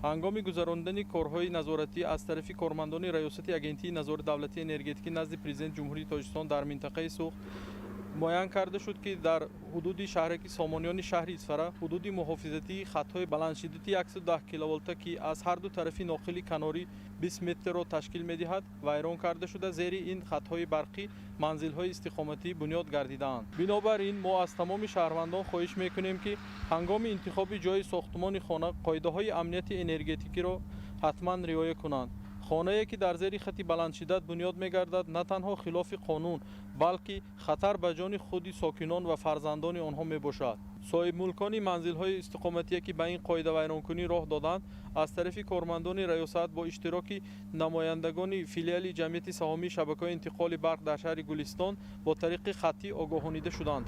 Ҳангоми гузаронидани корҳои назоратӣ аз тарафи кормандони Раёсати Агентии назорати давлатии энергетикӣ назди Президенти Ҷумҳурии Тоҷикистон дар минтақаи Суғд муайян карда шуд, ки дар ҳудуди шаҳраки Сомониёни шаҳри Исфара ҳудуди муҳофизатии хатҳои баландшиддати 110 киловолта, ки аз ҳар ду тарафи ноқили канорӣ 20 метрро ташкил медиҳад, вайрон карда шуда, зери ин хатҳои барқӣ манзилҳои истиқоматӣ бунёд гардидаанд. Бинобар ин мо аз тамоми шаҳрвандон хоҳиш мекунем, ки ҳангоми интихоби ҷойи сохтмони хона қоидаҳои амнияти энергетикиро ҳатман риоя кунанд. Хонае ки дар зери хати баландшиддат бунёд мегардад, на танҳо хилофи қонун, балки хатар ба ҷони худи сокинон ва фарзандони онҳо мебошад. Соҳибмулкони манзилҳои истиқоматие, ки ба ин қоидавайронкунӣ роҳ доданд, аз тарафи кормандони раёсат бо иштироки намояндагони филиали ҷамъияти саҳомии шабакаҳои интиқоли барқ дар шаҳри Гулистон бо тариқи хаттӣ огоҳонида шуданд.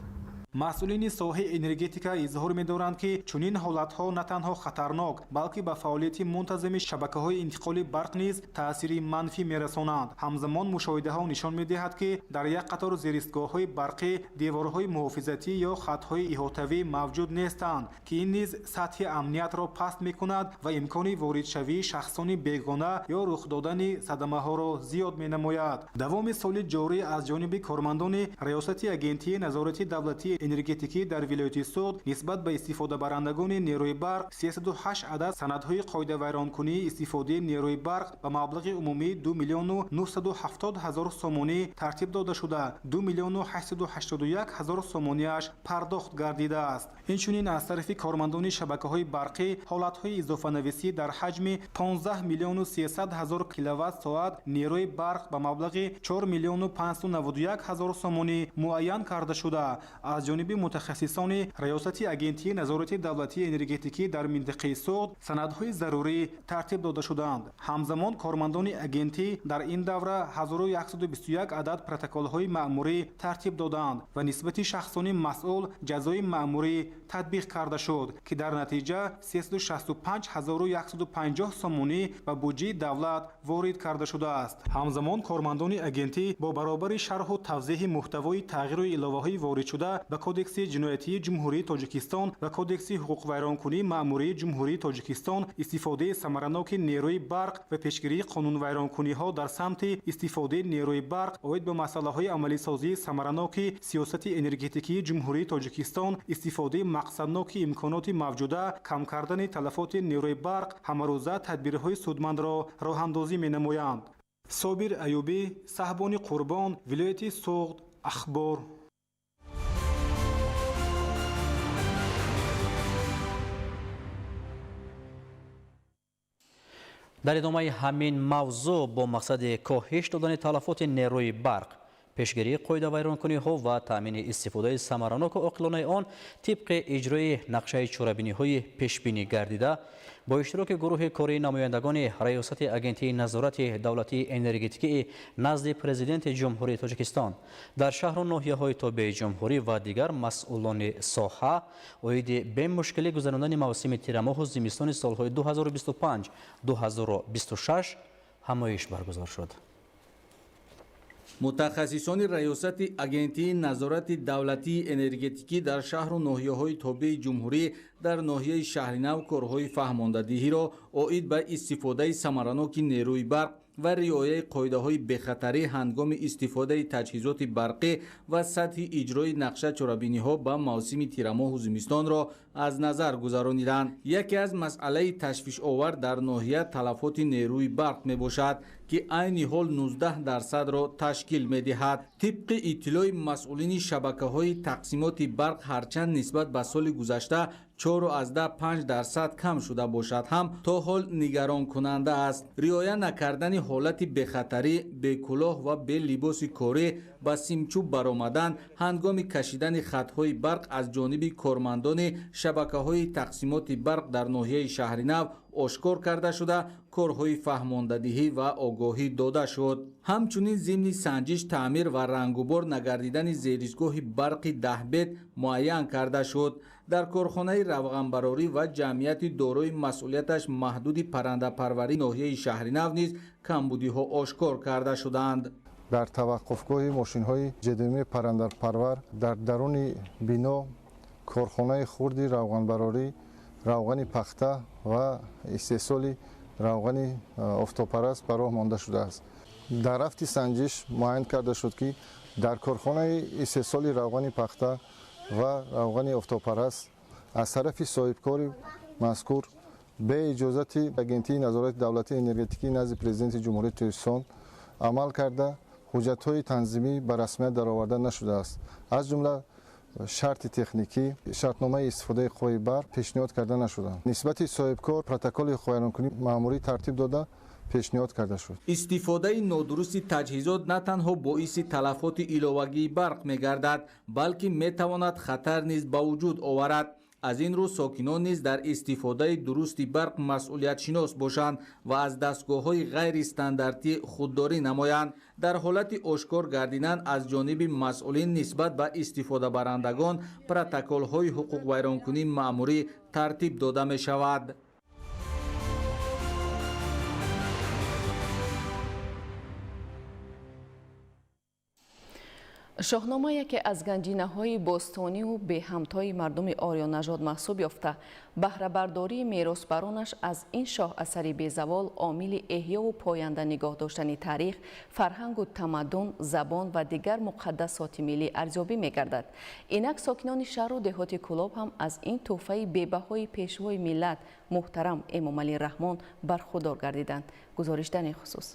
Масъулини соҳаи энергетика изҳор медоранд, ки чунин ҳолатҳо на танҳо хатарнок, балки ба фаъолияти мунтазами шабакаҳои интиқоли барқ низ таъсири манфӣ мерасонанд. Ҳамзамон мушоҳидаҳо нишон медиҳад, ки дар як қатор зеристгоҳҳои барқӣ деворҳои муҳофизатӣ ё хатҳои иҳотавӣ мавҷуд нестанд, ки ин низ сатҳи амниятро паст мекунад ва имкони воридшавии шахсони бегона ё рух додани садамаҳоро зиёд менамояд. Давоми соли ҷорӣ аз ҷониби кормандони Раёсати Агентии назорати давлатии энергетикӣ дар вилояти Суғд нисбат ба истифодабарандагони нерӯи барқ 308 адад санадҳои қоидавайронкунии истифодаи нерӯи барқ ба маблағи умумии 2 970 000 сомонӣ тартиб дода шуда, 2 881 000 сомониаш пардохт гардидааст. Инчунин аз тарафи кормандони шабакаҳои барқӣ ҳолатҳои изофанависӣ дар ҳаҷми 15 300 000 киловатт-соат нерӯи барқ ба маблағи 4 591 000 сомонӣ муайян карда шуда, аз ҷониби мутахассисони Раёсати Агентии назорати давлатии энергетикӣ дар минтақаи Суғд санадҳои зарурӣ тартиб дода шудаанд. Ҳамзамон кормандони агентӣ дар ин давра 1121 адад протоколҳои маъмурӣ тартиб додаанд ва нисбати шахсони масъул ҷазои маъмурӣ татбиқ карда шуд, ки дар натиҷа 365 150 сомонӣ ба буҷаи давлат ворид карда шудааст. Ҳамзамон кормандони агентӣ бо баробари шарҳу тавзеҳи муҳтавои тағйиру иловаҳои воридшуда ба Кодекси ҷиноятии Ҷумҳурии Тоҷикистон ва Кодекси ҳуқуқвайронкунии маъмурии Ҷумҳурии Тоҷикистон, истифодаи самараноки нерӯи барқ ва пешгирии қонунвайронкуниҳо дар самти истифодаи нерӯи барқ оид ба масъалаҳои амалисозии самараноки сиёсати энергетикии Ҷумҳурии Тоҷикистон, истифодаи мақсадноки имконоти мавҷуда, кам кардани талафоти нерӯи барқ ҳамарӯза тадбирҳои судмандро роҳандозӣ менамоянд. Собир Аюбӣ, Саҳбони Қурбон, вилояти Суғд, Ахбор. Дар идомаи ҳамин мавзӯъ бо мақсади коҳиш додани талафоти нерӯи барқ, пешгирии қоидавайронкуниҳо ва таъмини истифодаи самараноку оқилонаи он тибқи иҷрои нақшаи чорабиниҳои пешбинӣ гардида, бо иштироки гурӯҳи кории намояндагони Раёсати Агентии назорати давлатии энергетикии назди Президенти Ҷумҳурии Тоҷикистон дар шаҳру ноҳияҳои тобеи ҷумҳурӣ ва дигар масъулони соҳа оиди бемушкилӣ гузарондани мавсими тирамоҳу зимистони солҳои 2025-2026 ҳамоиш баргузор шуд. Мутахассисони Раёсати Агентии назорати давлатии энергетикӣ дар шаҳру ноҳияҳои тобеи ҷумҳурӣ дар ноҳияи Шаҳринав корҳои фаҳмондадиҳиро оид ба истифодаи самараноки нерӯи барқ ва риояи қоидаҳои бехатарӣ ҳангоми истифодаи таҷҳизоти барқӣ ва сатҳи иҷрои нақша чорабиниҳо ба мавсими тирамоҳу зимистонро аз назар гузарониданд. Яке аз масъалаи ташвишовар дар ноҳия талафоти нерӯи барқ мебошад, ки айни ҳол 19%-ро ташкил медиҳад. Тибқи иттилои масъулини шабакаҳои тақсимоти барқ, ҳарчанд нисбат ба соли гузашта 4,5% кам шуда бошад ҳам, то ҳол нигаронкунанда аст. Риоя накардани ҳолати бехатарӣ, бекулоҳ ва белибоси корӣ ба симчӯб баромадан ҳангоми кашидани хатҳои барқ аз ҷониби кормандони шабакаҳои тақсимоти барқ дар ноҳияи Шаҳринав ошкор карда шуда, корҳои фаҳмондадиҳӣ ва огоҳӣ дода шуд. Ҳамчунин зимни санҷиш, таъмир ва рангубор нагардидани зеристгоҳи барқи даҳбед муайян карда шуд. Дар корхонаи равғанбарорӣ ва ҷамъияти дорои масъулияташ маҳдуди паррандапарварӣ ноҳияи Шаҳринав низ камбудиҳо ошкор карда шуданд. Дар таваққуфгоҳи мошинҳои ҷедемии паррандапарвар дар даруни бино корхонаи хурди равғанбарорӣ, равғани пахта ва истеҳсоли равғани офтобпараст ба роҳ монда шудааст. Дар рафти санҷиш муайян карда шуд, ки дар корхонаи истеҳсоли равғани пахта ва равғани офтобпараст аз тарафи соҳибкори мазкур бе иҷозати Агентии назорати давлатии энергетикии назди Президенти Ҷумҳурии Тоҷикистон амал карда, ҳуҷҷатҳои танзимӣ ба расмият дароварда нашудааст. Аз ҷумла шарти техникӣ, шартномаи истифодаи қувваи барқ пешниҳод карда нашуданд. Нисбати соҳибкор протоколи ҳуқуқвайронкунӣ маъмурӣ тартиб дода пешниҳод карда шуд. Истифодаи нодурусти таҷҳизот на танҳо боиси талафоти иловагии барқ мегардад, балки метавонад хатар низ ба вуҷуд оварад. Аз ин рӯ сокинон низ дар истифодаи дурусти барқ масъулиятшинос бошанд ва аз дастгоҳҳои ғайристандартӣ худдорӣ намоянд. Дар ҳолати ошкор гардидан аз ҷониби масъулин нисбат ба истифодабарандагон протоколҳои ҳуқуқвайронкунии маъмурӣ тартиб дода мешавад. Шоҳнома яке аз ганҷинаҳои бостониву беҳамтои мардуми ориёнажод маҳсуб ёфта, баҳрабардории меросбаронаш аз ин шоҳасари безавол омили эҳёву поянда нигоҳ доштани таърих, фарҳангу тамаддун, забон ва дигар муқаддасоти миллӣ арзёбӣ мегардад. Инак сокинони шаҳру деҳоти Кӯлоб ҳам аз ин тӯҳфаи бебаҳои пешвои миллат муҳтарам Эмомалӣ Раҳмон бархурдор гардиданд. Гузориш дар ин хусус.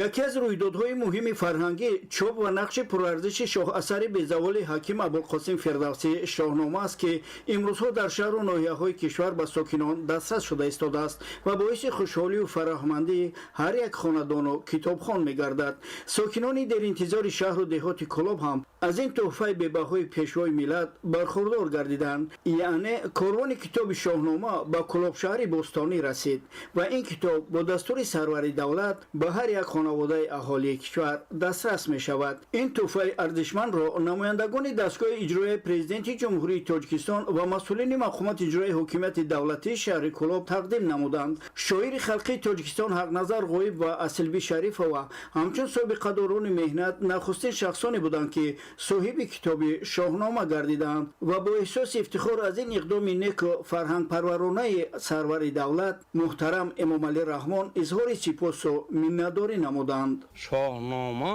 Яке аз рӯйдодҳои муҳими фарҳангӣ чоп ва нақши пурарзиши шоҳасари безаволи ҳаким Абулқосим Фирдавсӣ Шоҳнома аст, ки имрӯзҳо дар шаҳру ноҳияҳои кишвар ба сокинон дастрас шуда истодааст ва боиси хушҳолию фароҳмандии ҳар як хонадону китобхон мегардад. Сокинони деринтизори шаҳру деҳоти Кӯлоб ҳам аз ин тӯҳфаи бебаҳои пешвои миллат бархурдор гардиданд. Яъне корвони китоби Шоҳнома ба Кӯлобшаҳри бостонӣ расид ва ин китоб бо дастури сарвари давлат ба ҳар як хонаводаи аҳолии кишвар дастрас мешавад. Ин тӯҳфаи арзишмандро намояндагони дастгоҳи иҷроияи президенти Ҷумҳурии Тоҷикистон ва масъулини мақомоти иҷроияи ҳокимияти давлатии шаҳри Кӯлоб тақдим намуданд. Шоири халқии Тоҷикистон Ҳақназар Ғоиб ва Асилби Шарифова ҳамчун собиқадорони меҳнат нахустин шахсоне буданд, ки соҳиби китоби Шоҳнома гардиданд ва бо эҳсоси ифтихор аз ин иқдоми неку фарҳангпарваронаи сарвари давлат муҳтарам Эмомалӣ Раҳмон изҳори сипосу миннатдорӣ намуданд. Шоҳнома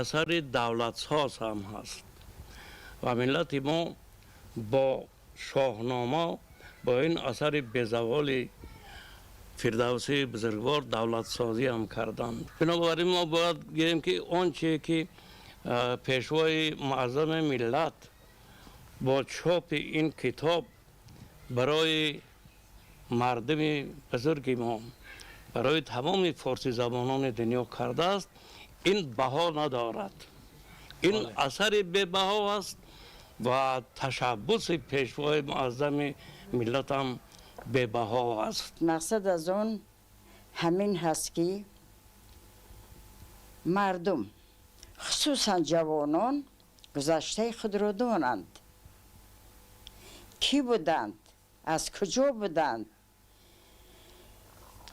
асари давлатсоз ҳам ҳаст ва миллати мо бо Шоҳнома, бо ин асари безаволи Фирдавсии бузургвор давлатсозӣ ҳам карданд. Бинобар ин мо бояд гӯем, ки он чие ки пешвои муаззами миллат бо чопи ин китоб барои мардуми бузурги мо, барои тамоми форсизабонони дунё кардааст, ин баҳо надорад. Ин асари бебаҳо аст ва ташаббуси пешвои муаззами миллатам бебаҳо аст. Мақсад аз он ҳамин ҳаст, ки мардум, хусусан ҷавонон, гузаштаи худро донанд, кӣ буданд, аз куҷо буданд,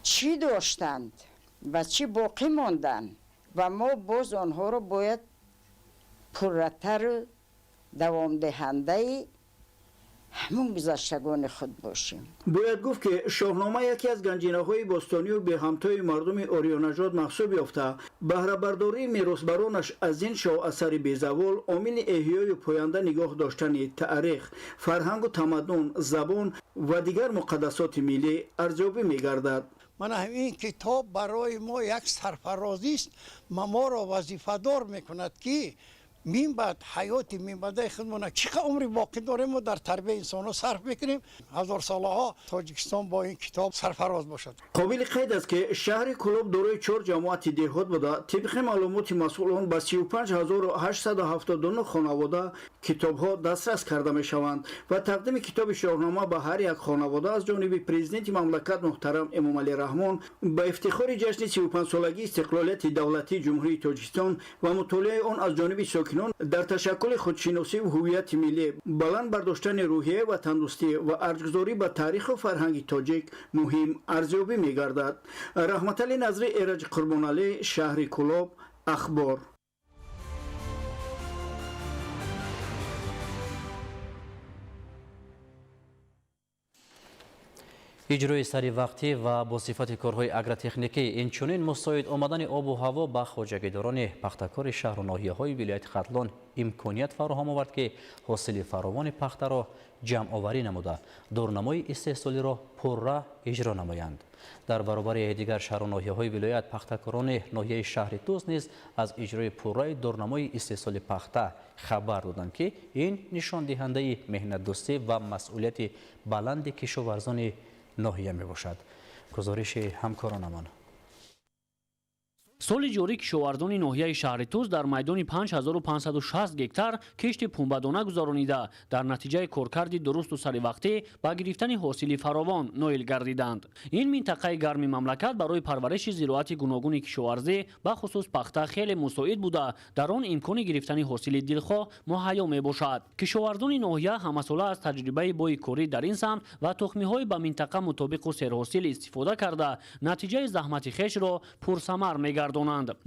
чӣ доштанд ва чӣ боқӣ монданд ва мо боз онҳоро бояд пурратару давомдиҳандаи ҳамон гузаштагони худ бошем. Бояд гуфт, ки Шоҳнома яке аз ганҷинаҳои бостонию беҳамтои мардуми ориёнажод маҳсуб ёфта, баҳрабардории меросбаронаш аз ин шоҳасари безавол омили эҳёю поянда нигоҳ доштани таърих, фарҳангу тамаддун, забон ва дигар муқаддасоти миллӣ арзёбӣ мегардад. Мана ин китоб барои мо як сарфарозист ва моро вазифадор мекунад, ки минбаъд ҳаёти минбаъдаи худмона чӣ қадр умри боқӣ дорем, мо дар тарбияи инсонҳо сарф мекунем. Ҳазорсолаҳо Тоҷикистон бо ин китоб сарфароз бошад. Қобили қайд аст, ки шаҳри Кӯлоб дорои чор ҷамоати деҳот буда, тибқи маълумоти масъулон ба 35 879 хонавода китобҳо дастрас карда мешаванд ва тақдими китоби Шоҳнома ба ҳар як хонавода аз ҷониби президенти мамлакат муҳтарам Эмомалӣ Раҳмон ба ифтихори ҷашни 35-солагии истиқлолияти давлатии Ҷумҳурии Тоҷикистон ва мутолиаи он аз ҷониби сокинон дар ташаккули худшиносиву ҳуввияти миллӣ, баланд бардоштани рӯҳияи ватандӯстӣ ва арҷгузорӣ ба таъриху фарҳанги тоҷик муҳим арзёбӣ мегардад. Раҳматалӣ Назрӣ, Эраҷ Қурбоналӣ, шаҳри Кӯлоб, Ахбор. Иҷрои саривақтӣ ва бо сифати корҳои агротехникӣ, инчунин мусоид омадани обу ҳаво ба хоҷагидорони пахтакори шаҳру ноҳияҳои вилояти Хатлон имконият фароҳам овард, ки ҳосили фаровони пахтаро ҷамъоварӣ намуда, дурнамои истеҳсолиро пурра иҷро намоянд. Дар баробари дигар шаҳру ноҳияҳои вилоят, пахтакорони ноҳияи шаҳри Тӯс низ аз иҷрои пурраи дурнамои истеҳсоли пахта хабар доданд, ки ин нишондиҳандаи меҳнатдӯстӣ ва масъулияти баланди кишоварзони ноҳия мебошад. Гузориши ҳамкоронамон. Соли ҷорӣ кишоварзони ноҳияи шаҳри Тӯс дар майдони 5560 гектар кишти пунбадона гузаронида, дар натиҷаи коркарди дурусту саривақтӣ ба гирифтани ҳосили фаровон ноил гардиданд. Ин минтақаи гарми мамлакат барои парвариши зироати гуногуни кишоварзӣ, ба хусус пахта, хеле мусоид буда, дар он имкони гирифтани ҳосили дилхоҳ муҳайё мебошад. Кишоварзони ноҳия ҳамасола аз таҷрибаи бои корӣ дар ин самт ва тухмиҳои ба минтақа мутобиқу серҳосил истифода карда, натиҷаи заҳмати хешро пурсамар мегардонанд.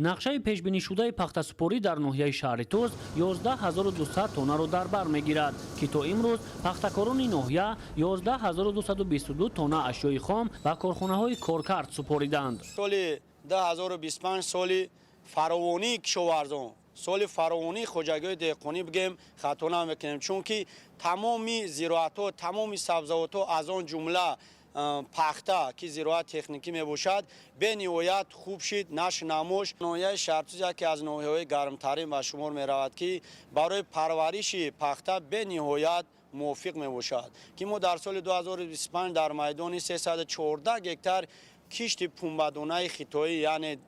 Нақшаи пешбинишудаи пахтасупорӣ дар ноҳияи шаҳри Тӯс 11200 тоннаро дар бар мегирад, ки то имрӯз пахтакорони ноҳия 11222 тонна ашёи хом ба корхонаҳои коркард супориданд. Соли 2025 соли фаровонии кишоварзон, соли фаровонии хоҷагиҳои деҳқонӣ бигем хато намекунем, чунки тамоми зироатҳо, тамоми сабзавотҳо, аз он ҷумла пахта, ки зироат техникӣ мебошад, бениҳоят хуб шид нашунамош. Ноҳияи Шаҳртӯз яке аз ноҳияҳои гармтарин ба шумор меравад, ки барои парвариши пахта бениҳоят мувофиқ мебошад, ки мо дар соли 2025 дар майдони 314 гектар кишти пунбадонаи хитоӣ, яъне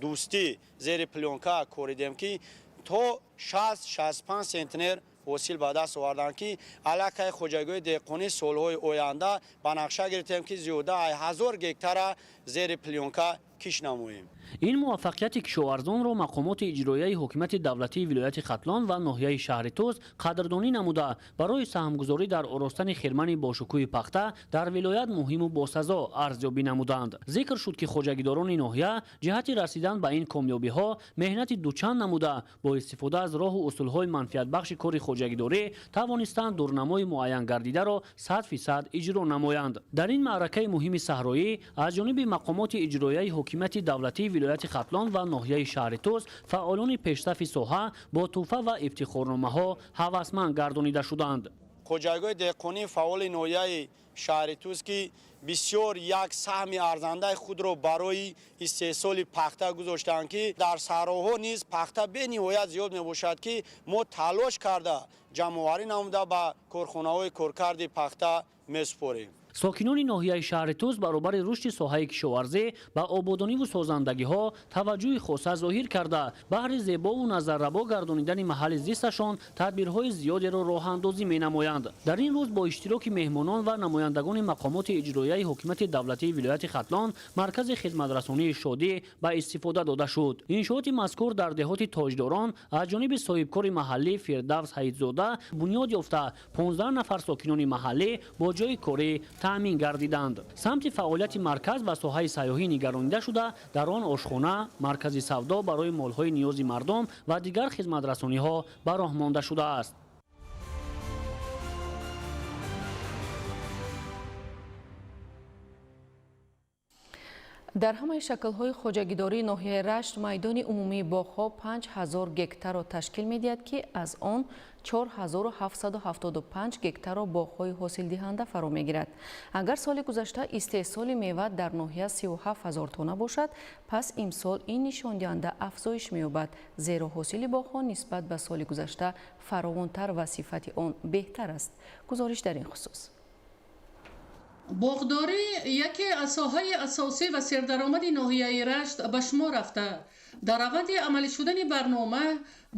дӯстӣ, зери плёнка коридем, ки то 60-65 центнер ҳосил ба даст оварданд, ки аллакай хоҷагиҳои деҳқонӣ солҳои оянда ба нақша гирифтем, ки зиёда 1000 гектара зери плёнка кишт намоем. Ин муваффақияти кишоварзонро мақомоти иҷроияи ҳокимияти давлатии вилояти Хатлон ва ноҳияи шаҳри Тӯс қадрдонӣ намуда, барои саҳмгузорӣ дар оростани хирмани бошукӯҳи пахта дар вилоят муҳиму босазо арзёбӣ намуданд. Зикр шуд, ки хоҷагидорони ноҳия ҷиҳати расидан ба ин комёбиҳо меҳнати дучанд намуда, бо истифода аз роҳу усулҳои манфиатбахши кори хоҷагидорӣ тавонистанд дурнамои муайянгардидаро 100% иҷро намоянд. Дар ин маъракаи муҳими саҳроӣ аз ҷониби мақомоти иҷроияи ҳокимияти давлатии вилояти Хатлон ва ноҳияи шаҳри Тӯс фаъолони пешсафи соҳа бо тӯҳфа ва ифтихорномаҳо ҳавасманд гардонида шуданд. Хоҷагиҳои деҳқонии фаъоли ноҳияи шаҳри Тӯс, ки бисёр як саҳми арзандаи худро барои истеҳсоли пахта гузоштанд, ки дар саҳроҳо низ пахта бениҳоят зиёд мебошад, ки мо талош карда ҷамъоварӣ намуда ба корхонаҳои коркарди пахта месупорем. Сокинони ноҳияи шаҳри Тӯс баробари рушди соҳаи кишоварзӣ ба ободониву созандагиҳо таваҷҷӯҳи хоса зоҳир карда, баҳри зебову назаррабо гардонидани маҳалли зисташон тадбирҳои зиёдеро роҳандозӣ менамоянд. Дар ин рӯз бо иштироки меҳмонон ва намояндагони мақомоти иҷроияи ҳокимияти давлатии вилояти Хатлон маркази хизматрасонии Шодӣ ба истифода дода шуд. Иншооти мазкур дар деҳоти Тоҷдорон аз ҷониби соҳибкори маҳаллӣ Фирдавс Ҳаидзода бунёд ёфта, 15 нафар сокинони маҳаллӣ бо ҷойи корӣ таъмин гардиданд. Самти фаъолияти марказ ба соҳаи сайёҳӣ нигаронида шуда, дар он ошхона, маркази савдо барои молҳои ниёзи мардум ва дигар хизматрасониҳо ба роҳ монда шудааст. Дар ҳамаи шаклҳои хоҷагидории ноҳияи Рашт майдони умумии боғҳо 5000 гектарро ташкил медиҳад, ки аз он 4775 гектарро боғҳои ҳосилдиҳанда фаро мегирад. Агар соли гузашта истеҳсоли мева дар ноҳия 37 000 тонна бошад, пас имсол ин нишондиҳанда афзоиш меёбад, зеро ҳосили боғҳо нисбат ба соли гузашта фаровонтар ва сифати он беҳтар аст. Гузориш дар ин хусус. Боғдорӣ яке аз соҳаи асосӣ ва сердаромади ноҳияи Рашт ба шумор рафта, дар раванди амалӣ шудани барнома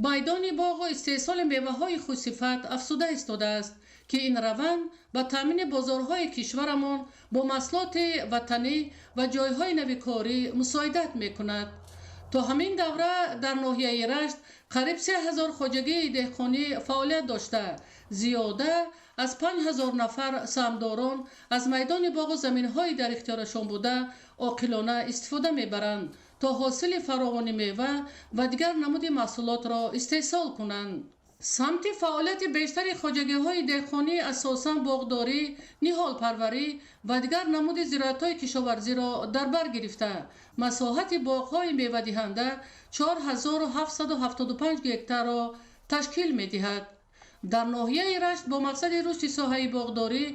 майдони боғу истеҳсоли меваҳои хушсифат афзуда истодааст, ки ин раванд ба таъмини бозорҳои кишварамон бо маҳсулоти ватанӣ ва ҷойҳои нави корӣ мусоидат мекунад. То ҳамин давра дар ноҳияи Рашт қариб 3000 хоҷагии деҳқонӣ фаъолият дошта, зиёда аз 5000 нафар саҳмдорон аз майдони боғу заминҳои дар ихтиёрашон буда оқилона истифода мебаранд, то ҳосили фаровони мева ва дигар намуди маҳсулотро истеҳсол кунанд. Самти фаъолияти бештари хоҷагиҳои деҳқонӣ асосан боғдорӣ, ниҳолпарварӣ ва дигар намуди зироатҳои кишоварзиро дар бар гирифта, масоҳати боғҳои мевадиҳанда 4775 гектарро ташкил медиҳад. Дар ноҳияи Рашт бо мақсади рушди соҳаи боғдорӣ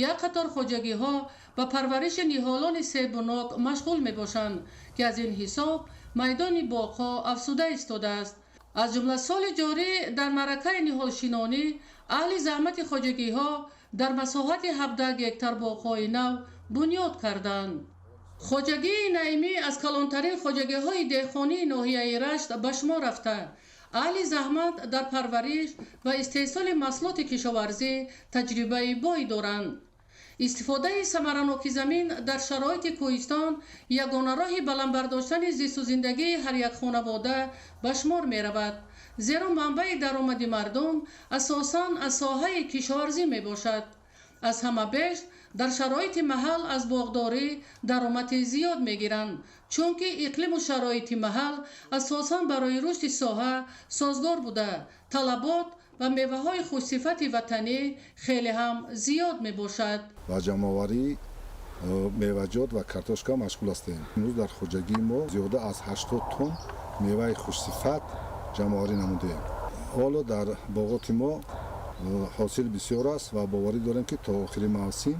як қатор хоҷагиҳо ба парвариши ниҳолони себунок машғул мебошанд, ки аз ин ҳисоб майдони боғҳо афзуда истодааст. Аз ҷумла соли ҷорӣ дар маъракаи ниҳолшинонӣ аҳли заҳмати хоҷагиҳо дар масоҳати 17 гектар боғҳои нав бунёд карданд. Хоҷагии Наимӣ аз калонтарин хоҷагиҳои деҳқонии ноҳияи Рашт ба шумор рафта, аҳли заҳмат дар парвариш ва истеҳсоли маҳсулоти кишоварзӣ таҷрибаи бой доранд. Истифодаи самараноки замин дар шароити кӯҳистон ягона роҳи баланд бардоштани зисту зиндагии ҳар як хонавода ба шумор меравад, зеро манбаи даромади мардум асосан аз соҳаи кишоварзӣ мебошад. Аз ҳама беш дар шароити маҳал аз боғдорӣ даромади зиёд мегиранд, чунки иқлиму шароити маҳал асосан барои рушди соҳа созгор буда, талабот ва меваҳои хушсифати ватанӣ хеле ҳам зиёд мебошад. Ба ҷамъоварии меваҷот ва картошка машғул ҳастем. Имрӯз дар хоҷагии мо зиёда аз 80 тонн меваи хушсифат ҷамъоварӣ намудем. Ҳоло дар боғоти мо ҳосил бисёр аст ва боварӣ дорем, ки то охири мавсим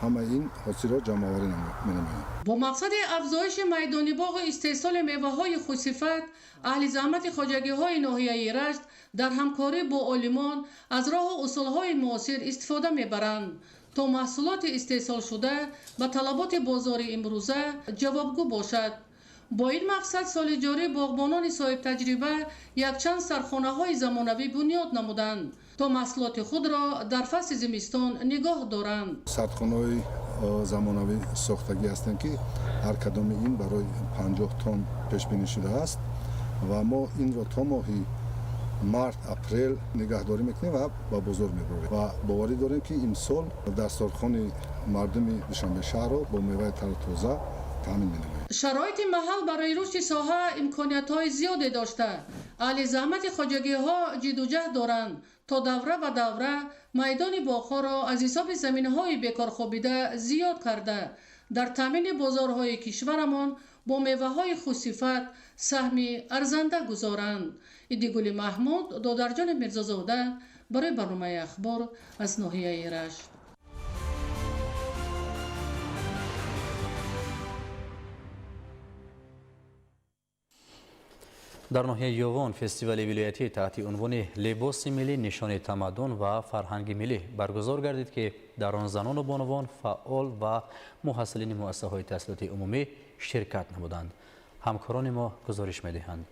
ҳама ин ҳосилро ҷамъоварӣ менамоем. Бо мақсади афзоиши майдони боғу истеҳсоли меваҳои хушсифат, аҳли заҳмати хоҷагиҳои ноҳияи Рашт дар ҳамкорӣ бо олимон аз роҳу усулҳои муосир истифода мебаранд, то маҳсулоти истеҳсолшуда ба талаботи бозори имрӯза ҷавобгӯ бошад. Бо ин мақсад соли ҷорӣ боғбонони соҳибтаҷриба якчанд сархонаҳои замонавӣ бунёд намуданд, то маҳсулоти худро дар фасли зимистон нигоҳ доранд. Сардхонаҳои замонавӣ сохтагӣ ҳастем, ки ҳар кадоми ин барои 50 тонн пешбинӣ шудааст ва мо инро то моҳи март, апрел нигаҳдорӣ мекунем ва ба бозор мебарем ва боварӣ дорем, ки имсол дастархони мардуми Душанбе шаҳрро бо меваи тару тоза таъмин менамоем. Шароити маҳал барои рушди соҳа имкониятҳои зиёде дошта, аҳли заҳмати хоҷагиҳо ҷидду ҷаҳд доранд, то давра ба давра майдони боғҳоро аз ҳисоби заминҳои бекорхобида зиёд карда, дар таъмини бозорҳои кишварамон бо меваҳои хушсифат саҳми арзанда гузоранд. Идигули Маҳмуд, Додарҷони Мирзозода барои барномаи Ахбор аз ноҳияи Рашт. Дар ноҳияи Ёвон фестивали вилоятӣ таҳти унвони «Либоси миллӣ нишони тамаддун ва фарҳанги миллӣ» баргузор гардид, ки дар он занону бонувон, фаъол ва муҳассилини муассисаҳои таҳсилоти умумӣ ширкат намуданд. Ҳамкорони мо гузориш медиҳанд.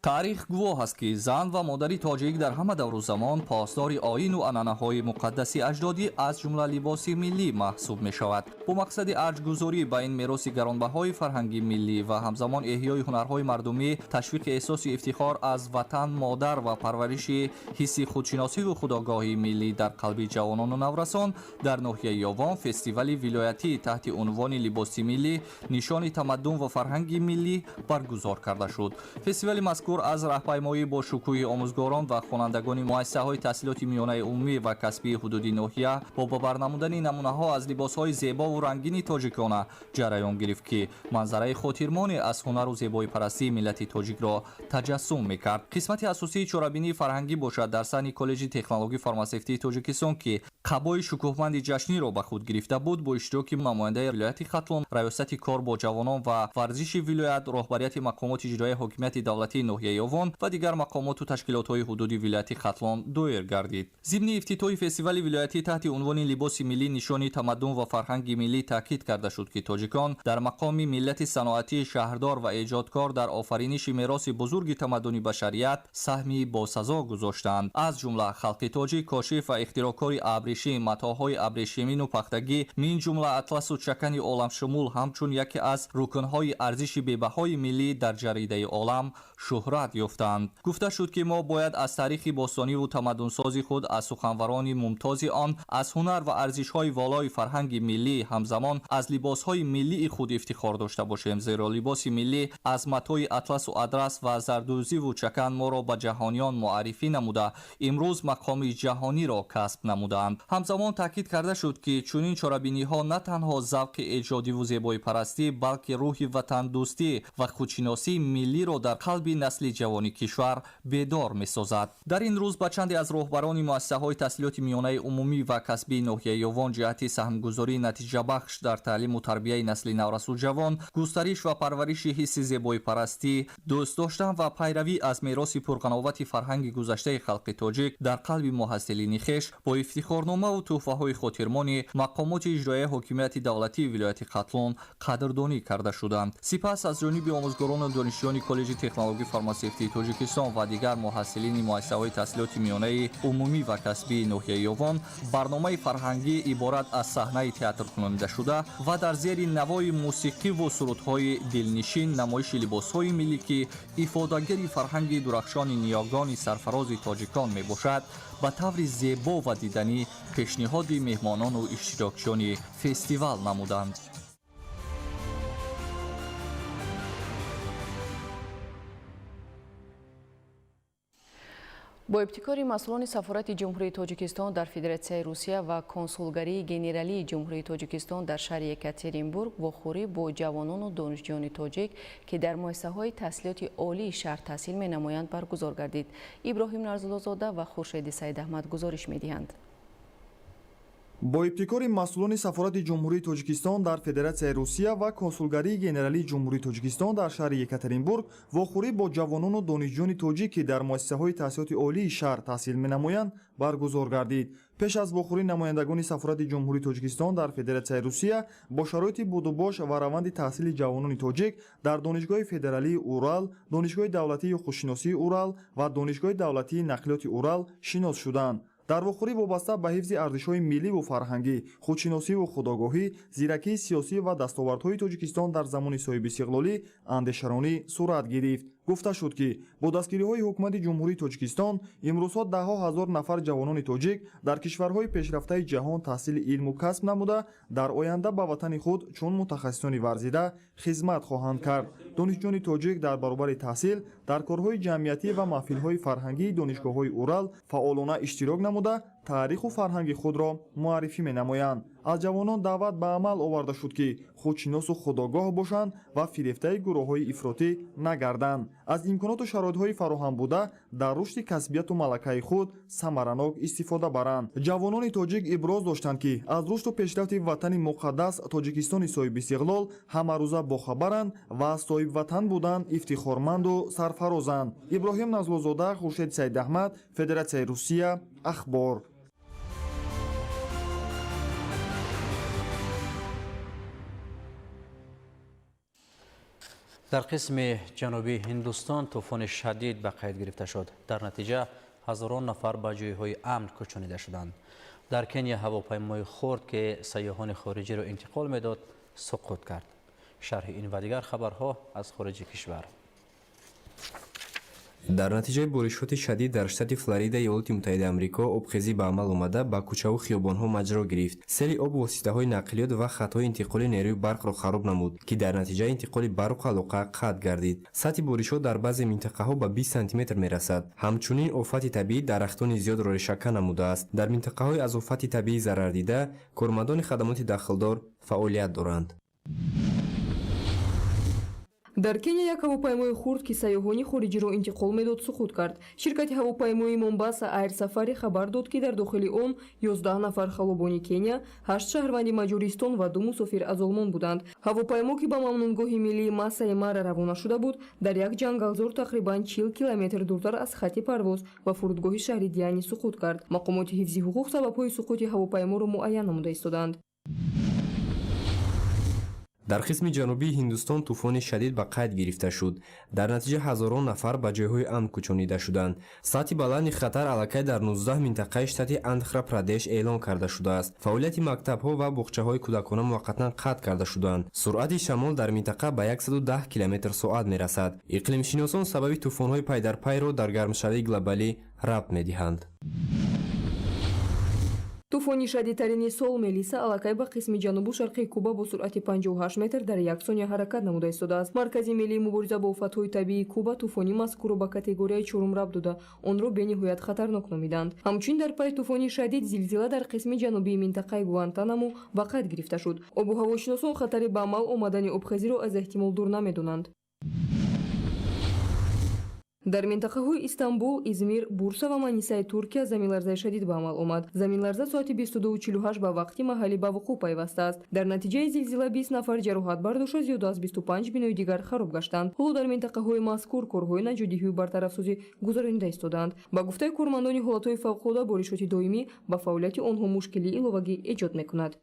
Таърих гувоҳ аст, ки зан ва модари тоҷик дар ҳама давру замон посдори оину анъанаҳои муқаддаси аҷдодӣ, аз ҷумла либоси миллӣ маҳсуб мешавад. Бо мақсади арҷгузорӣ ба ин мероси гаронбаҳои фарҳанги миллӣ ва ҳамзамон эҳёи ҳунарҳои мардумӣ, ташвиқи эҳсоси ифтихор аз ватан модар ва парвариши ҳисси худшиносиву худогоҳии миллӣ дар қалби ҷавонону наврасон, дар ноҳияи Ёвон фестивали вилоятӣ таҳти унвони «Либоси миллӣ нишони тамаддун ва фарҳанги миллӣ» баргузор карда шуд. Фестивали мазкур аз раҳпаймоӣ бо шукӯҳи омӯзгорон ва хонандагони муассисаҳои таҳсилоти миёнаи умумӣ ва касбии ҳудуди ноҳия бо ба бар намудани намунаҳо аз либосҳои зебову рангини тоҷикона ҷараён гирифт, ки манзараи хотирмоне аз ҳунару зебоипарастии миллати тоҷикро таҷассум мекард. Қисмати асосии чорабинии фарҳангӣ бошад дар саҳни Коллеҷи технологии фармасевтии Тоҷикистон, ки қабои шукӯҳманди ҷашниро ба худ гирифта буд, бо иштироки намояндаи вилояти Хатлон, раёсати кор бо ҷавонон ва варзиши вилоят, роҳбарияти мақомоти иҷроияи ҳокимияти давлатии ноҳияи Ёвон ва дигар мақомоту ташкилотҳои ҳудуди вилояти Хатлон доир гардид. Зимни ифтитоҳи фестивали вилоятӣ таҳти унвони «Либоси миллӣ нишони тамаддун ва фарҳанги миллӣ» таъкид карда шуд, ки тоҷикон дар мақоми миллати саноатӣ, шаҳрдор ва эҷодкор дар офариниши мероси бузурги тамаддуни башарият саҳми босазо гузоштаанд. Аз ҷумла халқи тоҷик кошиф ва ихтироъкори абрешим, матоъҳои абрешимину пахтагӣ, мин ҷумла атласу чакани оламшумул, ҳамчун яке аз рукнҳои арзиши бебаҳои миллӣ дар ҷаридаи олам шӯҳрат ёфтанд. Гуфта шуд, ки мо бояд аз таърихи бостониву тамаддунсози худ, аз суханварони мумтози он, аз ҳунар ва арзишҳои волои фарҳанги миллӣ, ҳамзамон аз либосҳои миллии худ ифтихор дошта бошем, зеро либоси миллӣ аз матои атласу адрас ва зардӯзиву чакан моро ба ҷаҳониён муаррифӣ намуда, имрӯз мақоми ҷаҳониро касб намудаанд. Ҳамзамон таъкид карда шуд, ки чунин чорабиниҳо на танҳо завқи эҷодиву зебоипарастӣ, балки рӯҳи ватандӯстӣ ва худшиносии миллиро дар қалби насли насли ҷавони кишвар бедор месозад. Дар ин рӯз ба чанде аз роҳбарони муассисаҳои таҳсилоти миёнаи умумӣ ва касбии ноҳияи Ёвон ҷиҳати саҳмгузории натиҷабахш дар таълиму тарбияи насли наврасу ҷавон, густариш ва парвариши ҳисси зебоипарастӣ, дӯст доштан ва пайравӣ аз мероси пурғановати фарҳанги гузаштаи халқи тоҷик дар қалби муҳассилини хеш бо ифтихорномаву тӯҳфаҳои хотирмони мақомоти иҷроияи ҳокимияти давлатии вилояти Хатлон қадрдонӣ карда шуданд. Сипас аз ҷониби омӯзгорону донишҷӯёни коллеҷи технологии фармасевтии Тоҷикистон ва дигар муҳассилини муассисаҳои таҳсилоти миёнаи умумӣ ва касбии ноҳияи Ёвон барномаи фарҳангӣ иборат аз саҳнаи театркунонидашуда ва дар зери навои мусиқиву сурудҳои дилнишин намоиши либосҳои миллӣ, ки ифодагари фарҳанги дурахшони ниёгони сарфарози тоҷикон мебошад, ба таври зебо ва диданӣ пешниҳоди меҳмонону иштирокчиёни фестивал намуданд. Бо ибтикори масъулони сафорати Ҷумҳурии Тоҷикистон дар Федератсияи Русия ва консулгарии генералии Ҷумҳурии Тоҷикистон дар шаҳри Екатеринбург вохӯрӣ бо ҷавонону донишҷӯёни тоҷик, ки дар муассисаҳои таҳсилоти олии шаҳр таҳсил менамоянд, баргузор гардид. Иброҳим Нарзуллозода ва Хуршеди Саидаҳмад гузориш медиҳанд. Бо ибтикори масъулони сафорати Ҷумҳурии Тоҷикистон дар Федератсияи Русия ва консулгарии генералии Ҷумҳурии Тоҷикистон дар шаҳри Екатеринбург вохӯрӣ бо ҷавонону донишҷӯёни тоҷик, ки дар муассисаҳои таҳсилоти олии шаҳр таҳсил менамоянд, баргузор гардид. Пеш аз вохӯрӣ намояндагони сафорати Ҷумҳурии Тоҷикистон дар Федератсияи Русия бо шароити будубош ва раванди таҳсили ҷавонони тоҷик дар Донишгоҳи федералии Урал, Донишгоҳи давлатии ҳуқуқшиносии Урал ва Донишгоҳи давлатии нақлиёти Урал шинос шуданд. Дар вохӯрӣ вобаста ба ҳифзи арзишҳои милливу фарҳангӣ, худшиносиву худогоҳӣ, зиракии сиёсӣ ва дастовардҳои Тоҷикистон дар замони соҳибистиқлолӣ андешаронӣ сурат гирифт. Гуфта шуд, ки бо дастгириҳои ҳукумати Ҷумҳурии Тоҷикистон имрӯзҳо даҳҳо ҳазор нафар ҷавонони тоҷик дар кишварҳои пешрафтаи ҷаҳон таҳсили илму касб намуда, дар оянда ба ватани худ чун мутахассисони варзида хизмат хоҳанд кард. Донишҷӯёни тоҷик дар баробари таҳсил дар корҳои ҷамъиятӣ ва маҳфилҳои фарҳангии донишгоҳҳои Урал фаъолона иштирок намуда, таъриху фарҳанги худро муаррифӣ менамоянд. Аз ҷавонон даъват ба амал оварда шуд, ки худшиносу худогоҳ бошанд ва фирефтаи гурӯҳҳои ифротӣ нагарданд. Аз имконоту шароитҳои фароҳам буда дар рушди касбияту малакаи худ самаранок истифода баранд. Ҷавонони тоҷик иброз доштанд, ки аз рушду пешрафти ватани муқаддас Тоҷикистони соҳибистиқлол ҳамарӯза бохабаранд ва аз соҳибватан будан ифтихорманду сарфарозанд. Иброҳим Назлозода, Хуршед Саидаҳмад, Федератсияи Русия, Ахбор. Дар қисми ҷанубии Ҳиндустон тӯфони шадид ба қайд гирифта шуд. Дар натиҷа ҳазорон нафар ба ҷойҳои амн кӯчонида шуданд. Дар Кения ҳавопаймои хурд, ки сайёҳони хориҷиро интиқол медод, суқут кард. Шарҳи ин ва дигар хабарҳо аз хориҷи кишвар. Дар натиҷаи боришоти шадид дар штати Флорида Иёлоти Муттаҳидаи Амрико обхезӣ ба амал омада ба кӯчаву хиёбонҳо маҷро гирифт. Сели об воситаҳои нақлиёт ва хатҳои интиқоли нерӯи барқро хароб намуд, ки дар натиҷа интиқоли барқу алоқа қатъ гардид. Сатҳи боришот дар баъзе минтақаҳо ба 20 сантиметр мерасад. Ҳамчунин офати табиӣ дарахтони зиёдро решакан намудааст. Дар минтақаҳои аз офати табиӣ зарардида кормандони хадамоти дахлдор фаъолият доранд. Дар Кения як ҳавопаймои хурд, ки сайёҳони хориҷиро интиқол медод, суқут кард. Ширкати ҳавопаймоии Момбаса Айр Сафари хабар дод, ки дар дохили он 11 нафар халобони Кения, 8 шаҳрванди Маҷористон ва 2 мусофир аз Олмон буданд. Ҳавопаймо, ки ба мамнунгоҳи миллии Масаи Мара равона шуда буд, дар як ҷангалзор тақрибан 40 километр дуртар аз хатти парвоз ва фурудгоҳи шаҳри Диани суқут кард. Мақомоти ҳифзи ҳуқуқ сабабҳои суқути ҳавопайморо муайян намуда истоданд. Дар қисми ҷанубии Ҳиндустон тӯфони шадид ба қайд гирифта шуд. Дар натиҷа ҳазорон нафар ба ҷойҳои амн кӯчонида шуданд. Сатҳи баланди хатар аллакай дар 19 минтақаи штати Андхра Прадеш эълон карда шудааст. Фаъолияти мактабҳо ва боғчаҳои кӯдакона муваққатан қатъ карда шуданд. Суръати шамол дар минтақа ба 110 км/соат мерасад. Иқлимшиносон сабаби тӯфонҳои пайдарпайро дар гармшавии глобалӣ рабт медиҳанд. Тӯфони шадидтарини сол Мелиса аллакай ба қисми ҷанубу шарқии Куба бо суръати 58 метр дар як сония ҳаракат намуда истодааст. Маркази миллии мубориза бо офатҳои табиии Куба тӯфони мазкурро ба категорияи чорум рабт дода, онро бениҳоят хатарнок номиданд. Ҳамчунин дар пайи тӯфони шадид зилзила дар қисми ҷанубии минтақаи Гуантанамо ба қайд гирифта шуд. Обу ҳавошиносон хатари ба амал омадани обхезиро аз эҳтимол дур намедонанд. Дар минтақаҳои Истанбул, Измир, Бурса ва Манисаи Туркия заминларзаи шадид ба амал омад. Заминларза соати 22:48 ба вақти маҳаллӣ ба вуқӯъ пайвастааст. Дар натиҷаи зилзила 20 нафар ҷароҳат бардошта, зиёда аз 25 бинои дигар хароб гаштанд. Ҳоло дар минтақаҳои мазкур корҳои наҷотдиҳию бартарафсозӣ гузаронида истодаанд. Ба гуфтаи кормандони ҳолатҳои фавқулода, боришоти доимӣ ба фаъолияти онҳо мушкилии иловагӣ эҷод мекунад.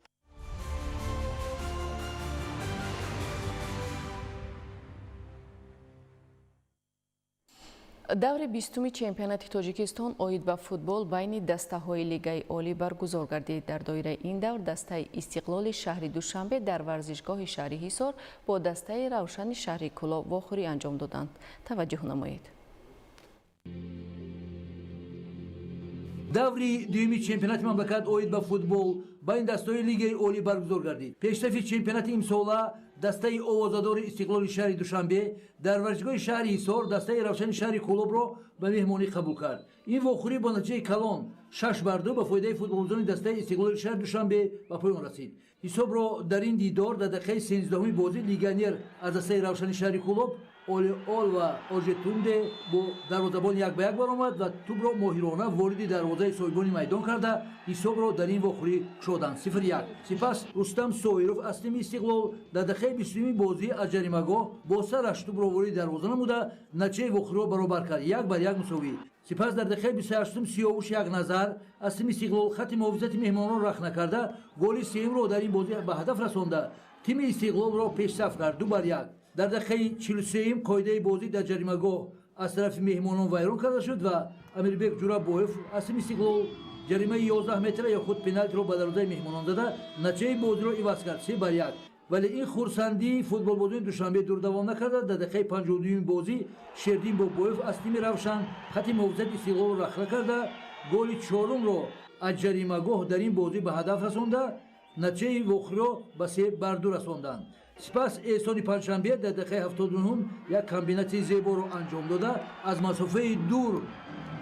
Даври 20-уми чемпионати Тоҷикистон оид ба футбол байни дастаҳои Лигаи Олӣ баргузор гардид. Дар доираи ин давр дастаи Истиқлоли шаҳри Душанбе дар варзишгоҳи шаҳри Ҳисор бо дастаи Равшани шаҳри Кӯлоб вохӯрӣ анҷом доданд. Таваҷҷӯҳ намоед. Даври дуюми чемпионати мамлакат оид ба футбол байни дастаҳои Лигаи Олӣ баргузор гардид. Пешсафи чемпионати имсола дастаи овозадори Истиқлоли шаҳри Душанбе дар варзишгоҳи шаҳри Ҳисор дастаи Равшани шаҳри Кӯлобро ба меҳмонӣ қабул кард. Ин вохӯрӣ бо натиҷаи калон 6-2 ба фоидаи футболбозони дастаи Истиқлоли шаҳри Душанбе ба поён расид. Ҳисобро дар ин дидор дар дақиқаи 13-уми бозӣ легионер аз дастаи Равшани шаҳри Кӯлоб Олеол ва Ожетунде бо дарвозабон 1-1 баромад ва тӯбро моҳирона вориди дарвозаи соҳибони майдон карда ҳисобро дар ин вохӯрӣ кушоданд 0-1. Сипас Рустам Соиров аз тими Истиқлол дар дақиқаи 20-уми бозӣ аз ҷаримагоҳ бо сараш тӯбро вориди дарвоза намуда натиҷаи вохӯриро баробар кард 1-1 мусовӣ. Сипас дар дақиқаи 28-ум Сиёвуш Якназар аз тими Истиқлол хатти муҳофизати меҳмононро рахна карда голи сеюмро дар ин бозӣ ба ҳадаф расонда тими Истиқлолро пешсаф кард 2-1. Дар дақиқаи 43-ум қоидаи бозӣ дар ҷаримагоҳ аз тарафи меҳмонон вайрон карда шуд ва Амирбек Ҷурабоев аз тими Истиқлол ҷаримаи 11 метра ё худ пеналтиро ба дарвозаи меҳмонон зада натиҷаи бозиро иваз кард 3-1. Вале ин хурсандии футболбозони Душанбе дурдавом накарда дар дақиқаи 52-юми бозӣ Шердин Бобоев аз тими Равшан хатти муҳофизати Истиқлолро рахна карда голи чорумро аз ҷаримагоҳ дар ин бозӣ ба ҳадаф расонда натиҷаи вохӯриро ба 3-2 расонданд. Сипас Эҳсони Панҷшанбе дар дақиқаи 79-ум як комбинатсияи зеборо анҷом дода аз масофаи дур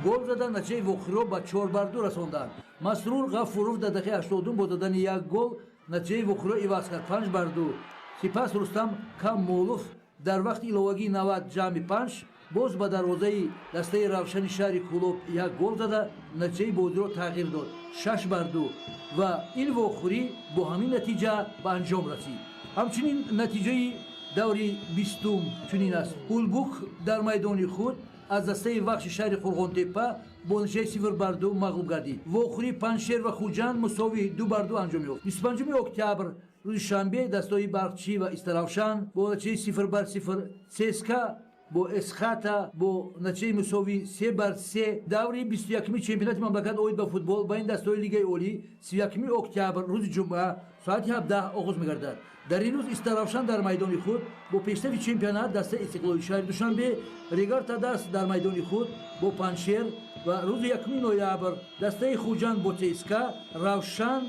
гол зада натиҷаи вохӯриро ба 4-2 расонданд. Масрур Ғафуров дар дақиқаи 82 бо додани як гол натиҷаи вохӯриро иваз кард 5-2. Сипас Рустам Камолов дар вақти иловагии 90+5 боз ба дарвозаи дастаи Равшани шаҳри Кӯлоб як гол зада натиҷаи бозиро тағйир дод 6-2 ва ин вохӯрӣ бо ҳамин натиҷа ба анҷом расид. Ҳамчунин натиҷаи даври 20-ум чунин аст. Ҳулбук дар майдони худ аз дастаи Вахши шаҳри Қурғонтеппа бо натиҷаи 0-2 мағлуб гардид. Вохӯрии Панҷшер ва Хуҷанд мусовӣ 2-2 анҷом ёфт. 25 октябр рӯзи шанбе дастаҳои Барқчӣ ва Истаравшан бо натиҷаи 0-0, ЦСКА бо Эсхата бо натиҷаи мусовӣ 3-3. Даври 21-ми чемпионати мамлакат оид ба футбол байни дастаҳои Лигаи Олӣ 31 октябр рӯзи ҷумъа соати 17 оғоз мегардад. Дар ин рӯз Истаравшан дар майдони худ бо пешсафи чемпионат дастаи Истиқлоли шаҳри Душанбе, Регар Тадас дар майдони худ бо Панҷшер ва рӯзи 1 ноябр дастаи Хуҷанд бо ЦСКА, Равшан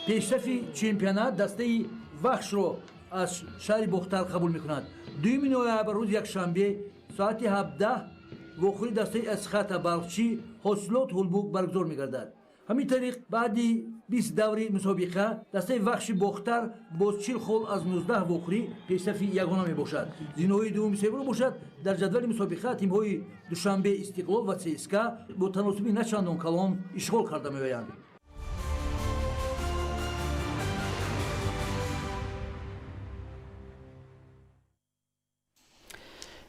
пешсафи чемпионат дастаи Вахшро аз шаҳри Бохтар қабул мекунад. 2 ноябр рӯзи якшанбе соати 17 вохӯрии дастаи Эсхата Балхчӣ Ҳосилот Ҳулбук баргузор мегардад. Ҳамин тариқ баъди 20 даври мусобиқа дастаи Вахши Бохтар боз 40 хол аз 19 вохӯрӣ пешсафи ягона мебошад. Зинаҳои дуввуми сеюмро бошад дар ҷадвали мусобиқа тимҳои Душанбе, Истиқлол ва ЦСКА бо таносуби на чандон калон ишғол карда меоянд.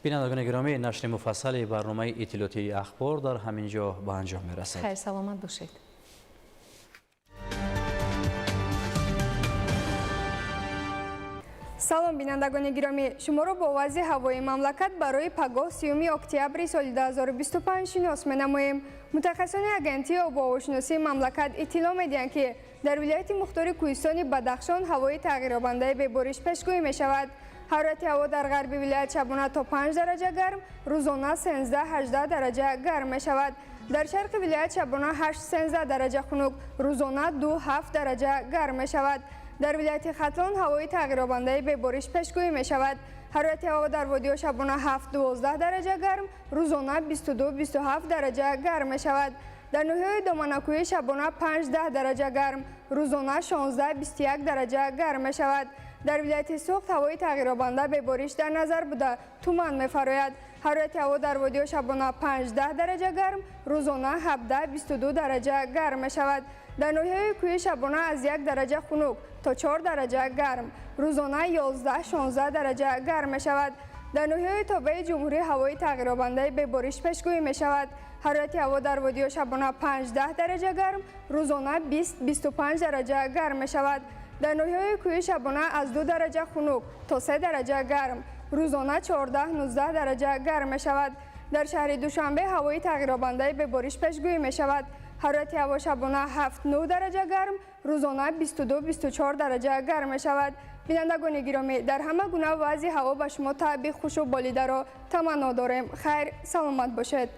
Бинандагони гиромӣ, нашри муфассали барномаи иттилоотии ахбор дар ҳамин ҷо ба анҷом мерасад. Хайр, саломат бошед. Салом, бинандагони гиромӣ, шуморо бо вазъи ҳавои мамлакат барои пагоҳ 30 октябри соли 2025 шинос менамоем. Мутахассисони агентии обуҳавошиносии мамлакат иттилоъ медиҳанд, ки дар вилояти мухтори кӯҳистони Бадахшон ҳавои тағйирёбандаи бебориш пешгӯӣ мешавад. Ҳарорати ҳаво дар ғарби вилоят шабона то 5 дараҷа гарм, рӯзона 13-18 дараҷа гарм мешавад. Дар шарқи вилоят шабона 8-13 дараҷа хунук, рӯзона 2-7 дараҷа гарм мешавад. Дар вилояти Хатлон ҳавои тағйирёбандаи бебориш пешгӯӣ мешавад. Ҳарорати ҳаво дар водиҳо шабона 7-12 дараҷа гарм, рӯзона 22-27 дараҷа гарм мешавад. Дар ноҳияи Доманакӯҳӣ шабона 5-10 дараҷа гарм, рӯзона 16-21 дараҷа гарм мешавад. Дар вилояти Суғд ҳавои тағйирёбанда бебориш дар назар буда, туман мефарояд. Ҳарорати ҳаво дар водиҳо шабона 5-10 дараҷа гарм, рӯзона 17-22 дараҷа гарм мешавад. Дар ноҳияҳои кӯҳӣ шабона аз 1 дараҷа хунук то 4 дараҷа гарм, рӯзона 11-16 дараҷа гарм мешавад. Дар ноҳияҳои тобеи ҷумҳурӣ ҳавои тағйирёбандаи бебориш пешгӯӣ мешавад. Ҳарорати ҳаво дар водиҳо шабона 5-10 дараҷа гарм, рӯзона 20-25 дараҷа гарм мешавад. Дар ноҳияҳои кӯҳӣ шабона аз 2 дараҷа хунук то 3 дараҷа гарм, рӯзона 14-19 дараҷа гарм мешавад. Дар шаҳри Душанбе ҳавои тағйирёбандаи бебориш пешгӯӣ мешавад. Ҳарорати ҳаво шабона 7-9 дараҷа гарм, рӯзона 22-24 дараҷа гарм мешавад. Бинандагони гиромӣ, дар ҳама гуна вазъи ҳаво ба шумо таъби хушу болидаро таманно дорем. Хайр, саломат бошед.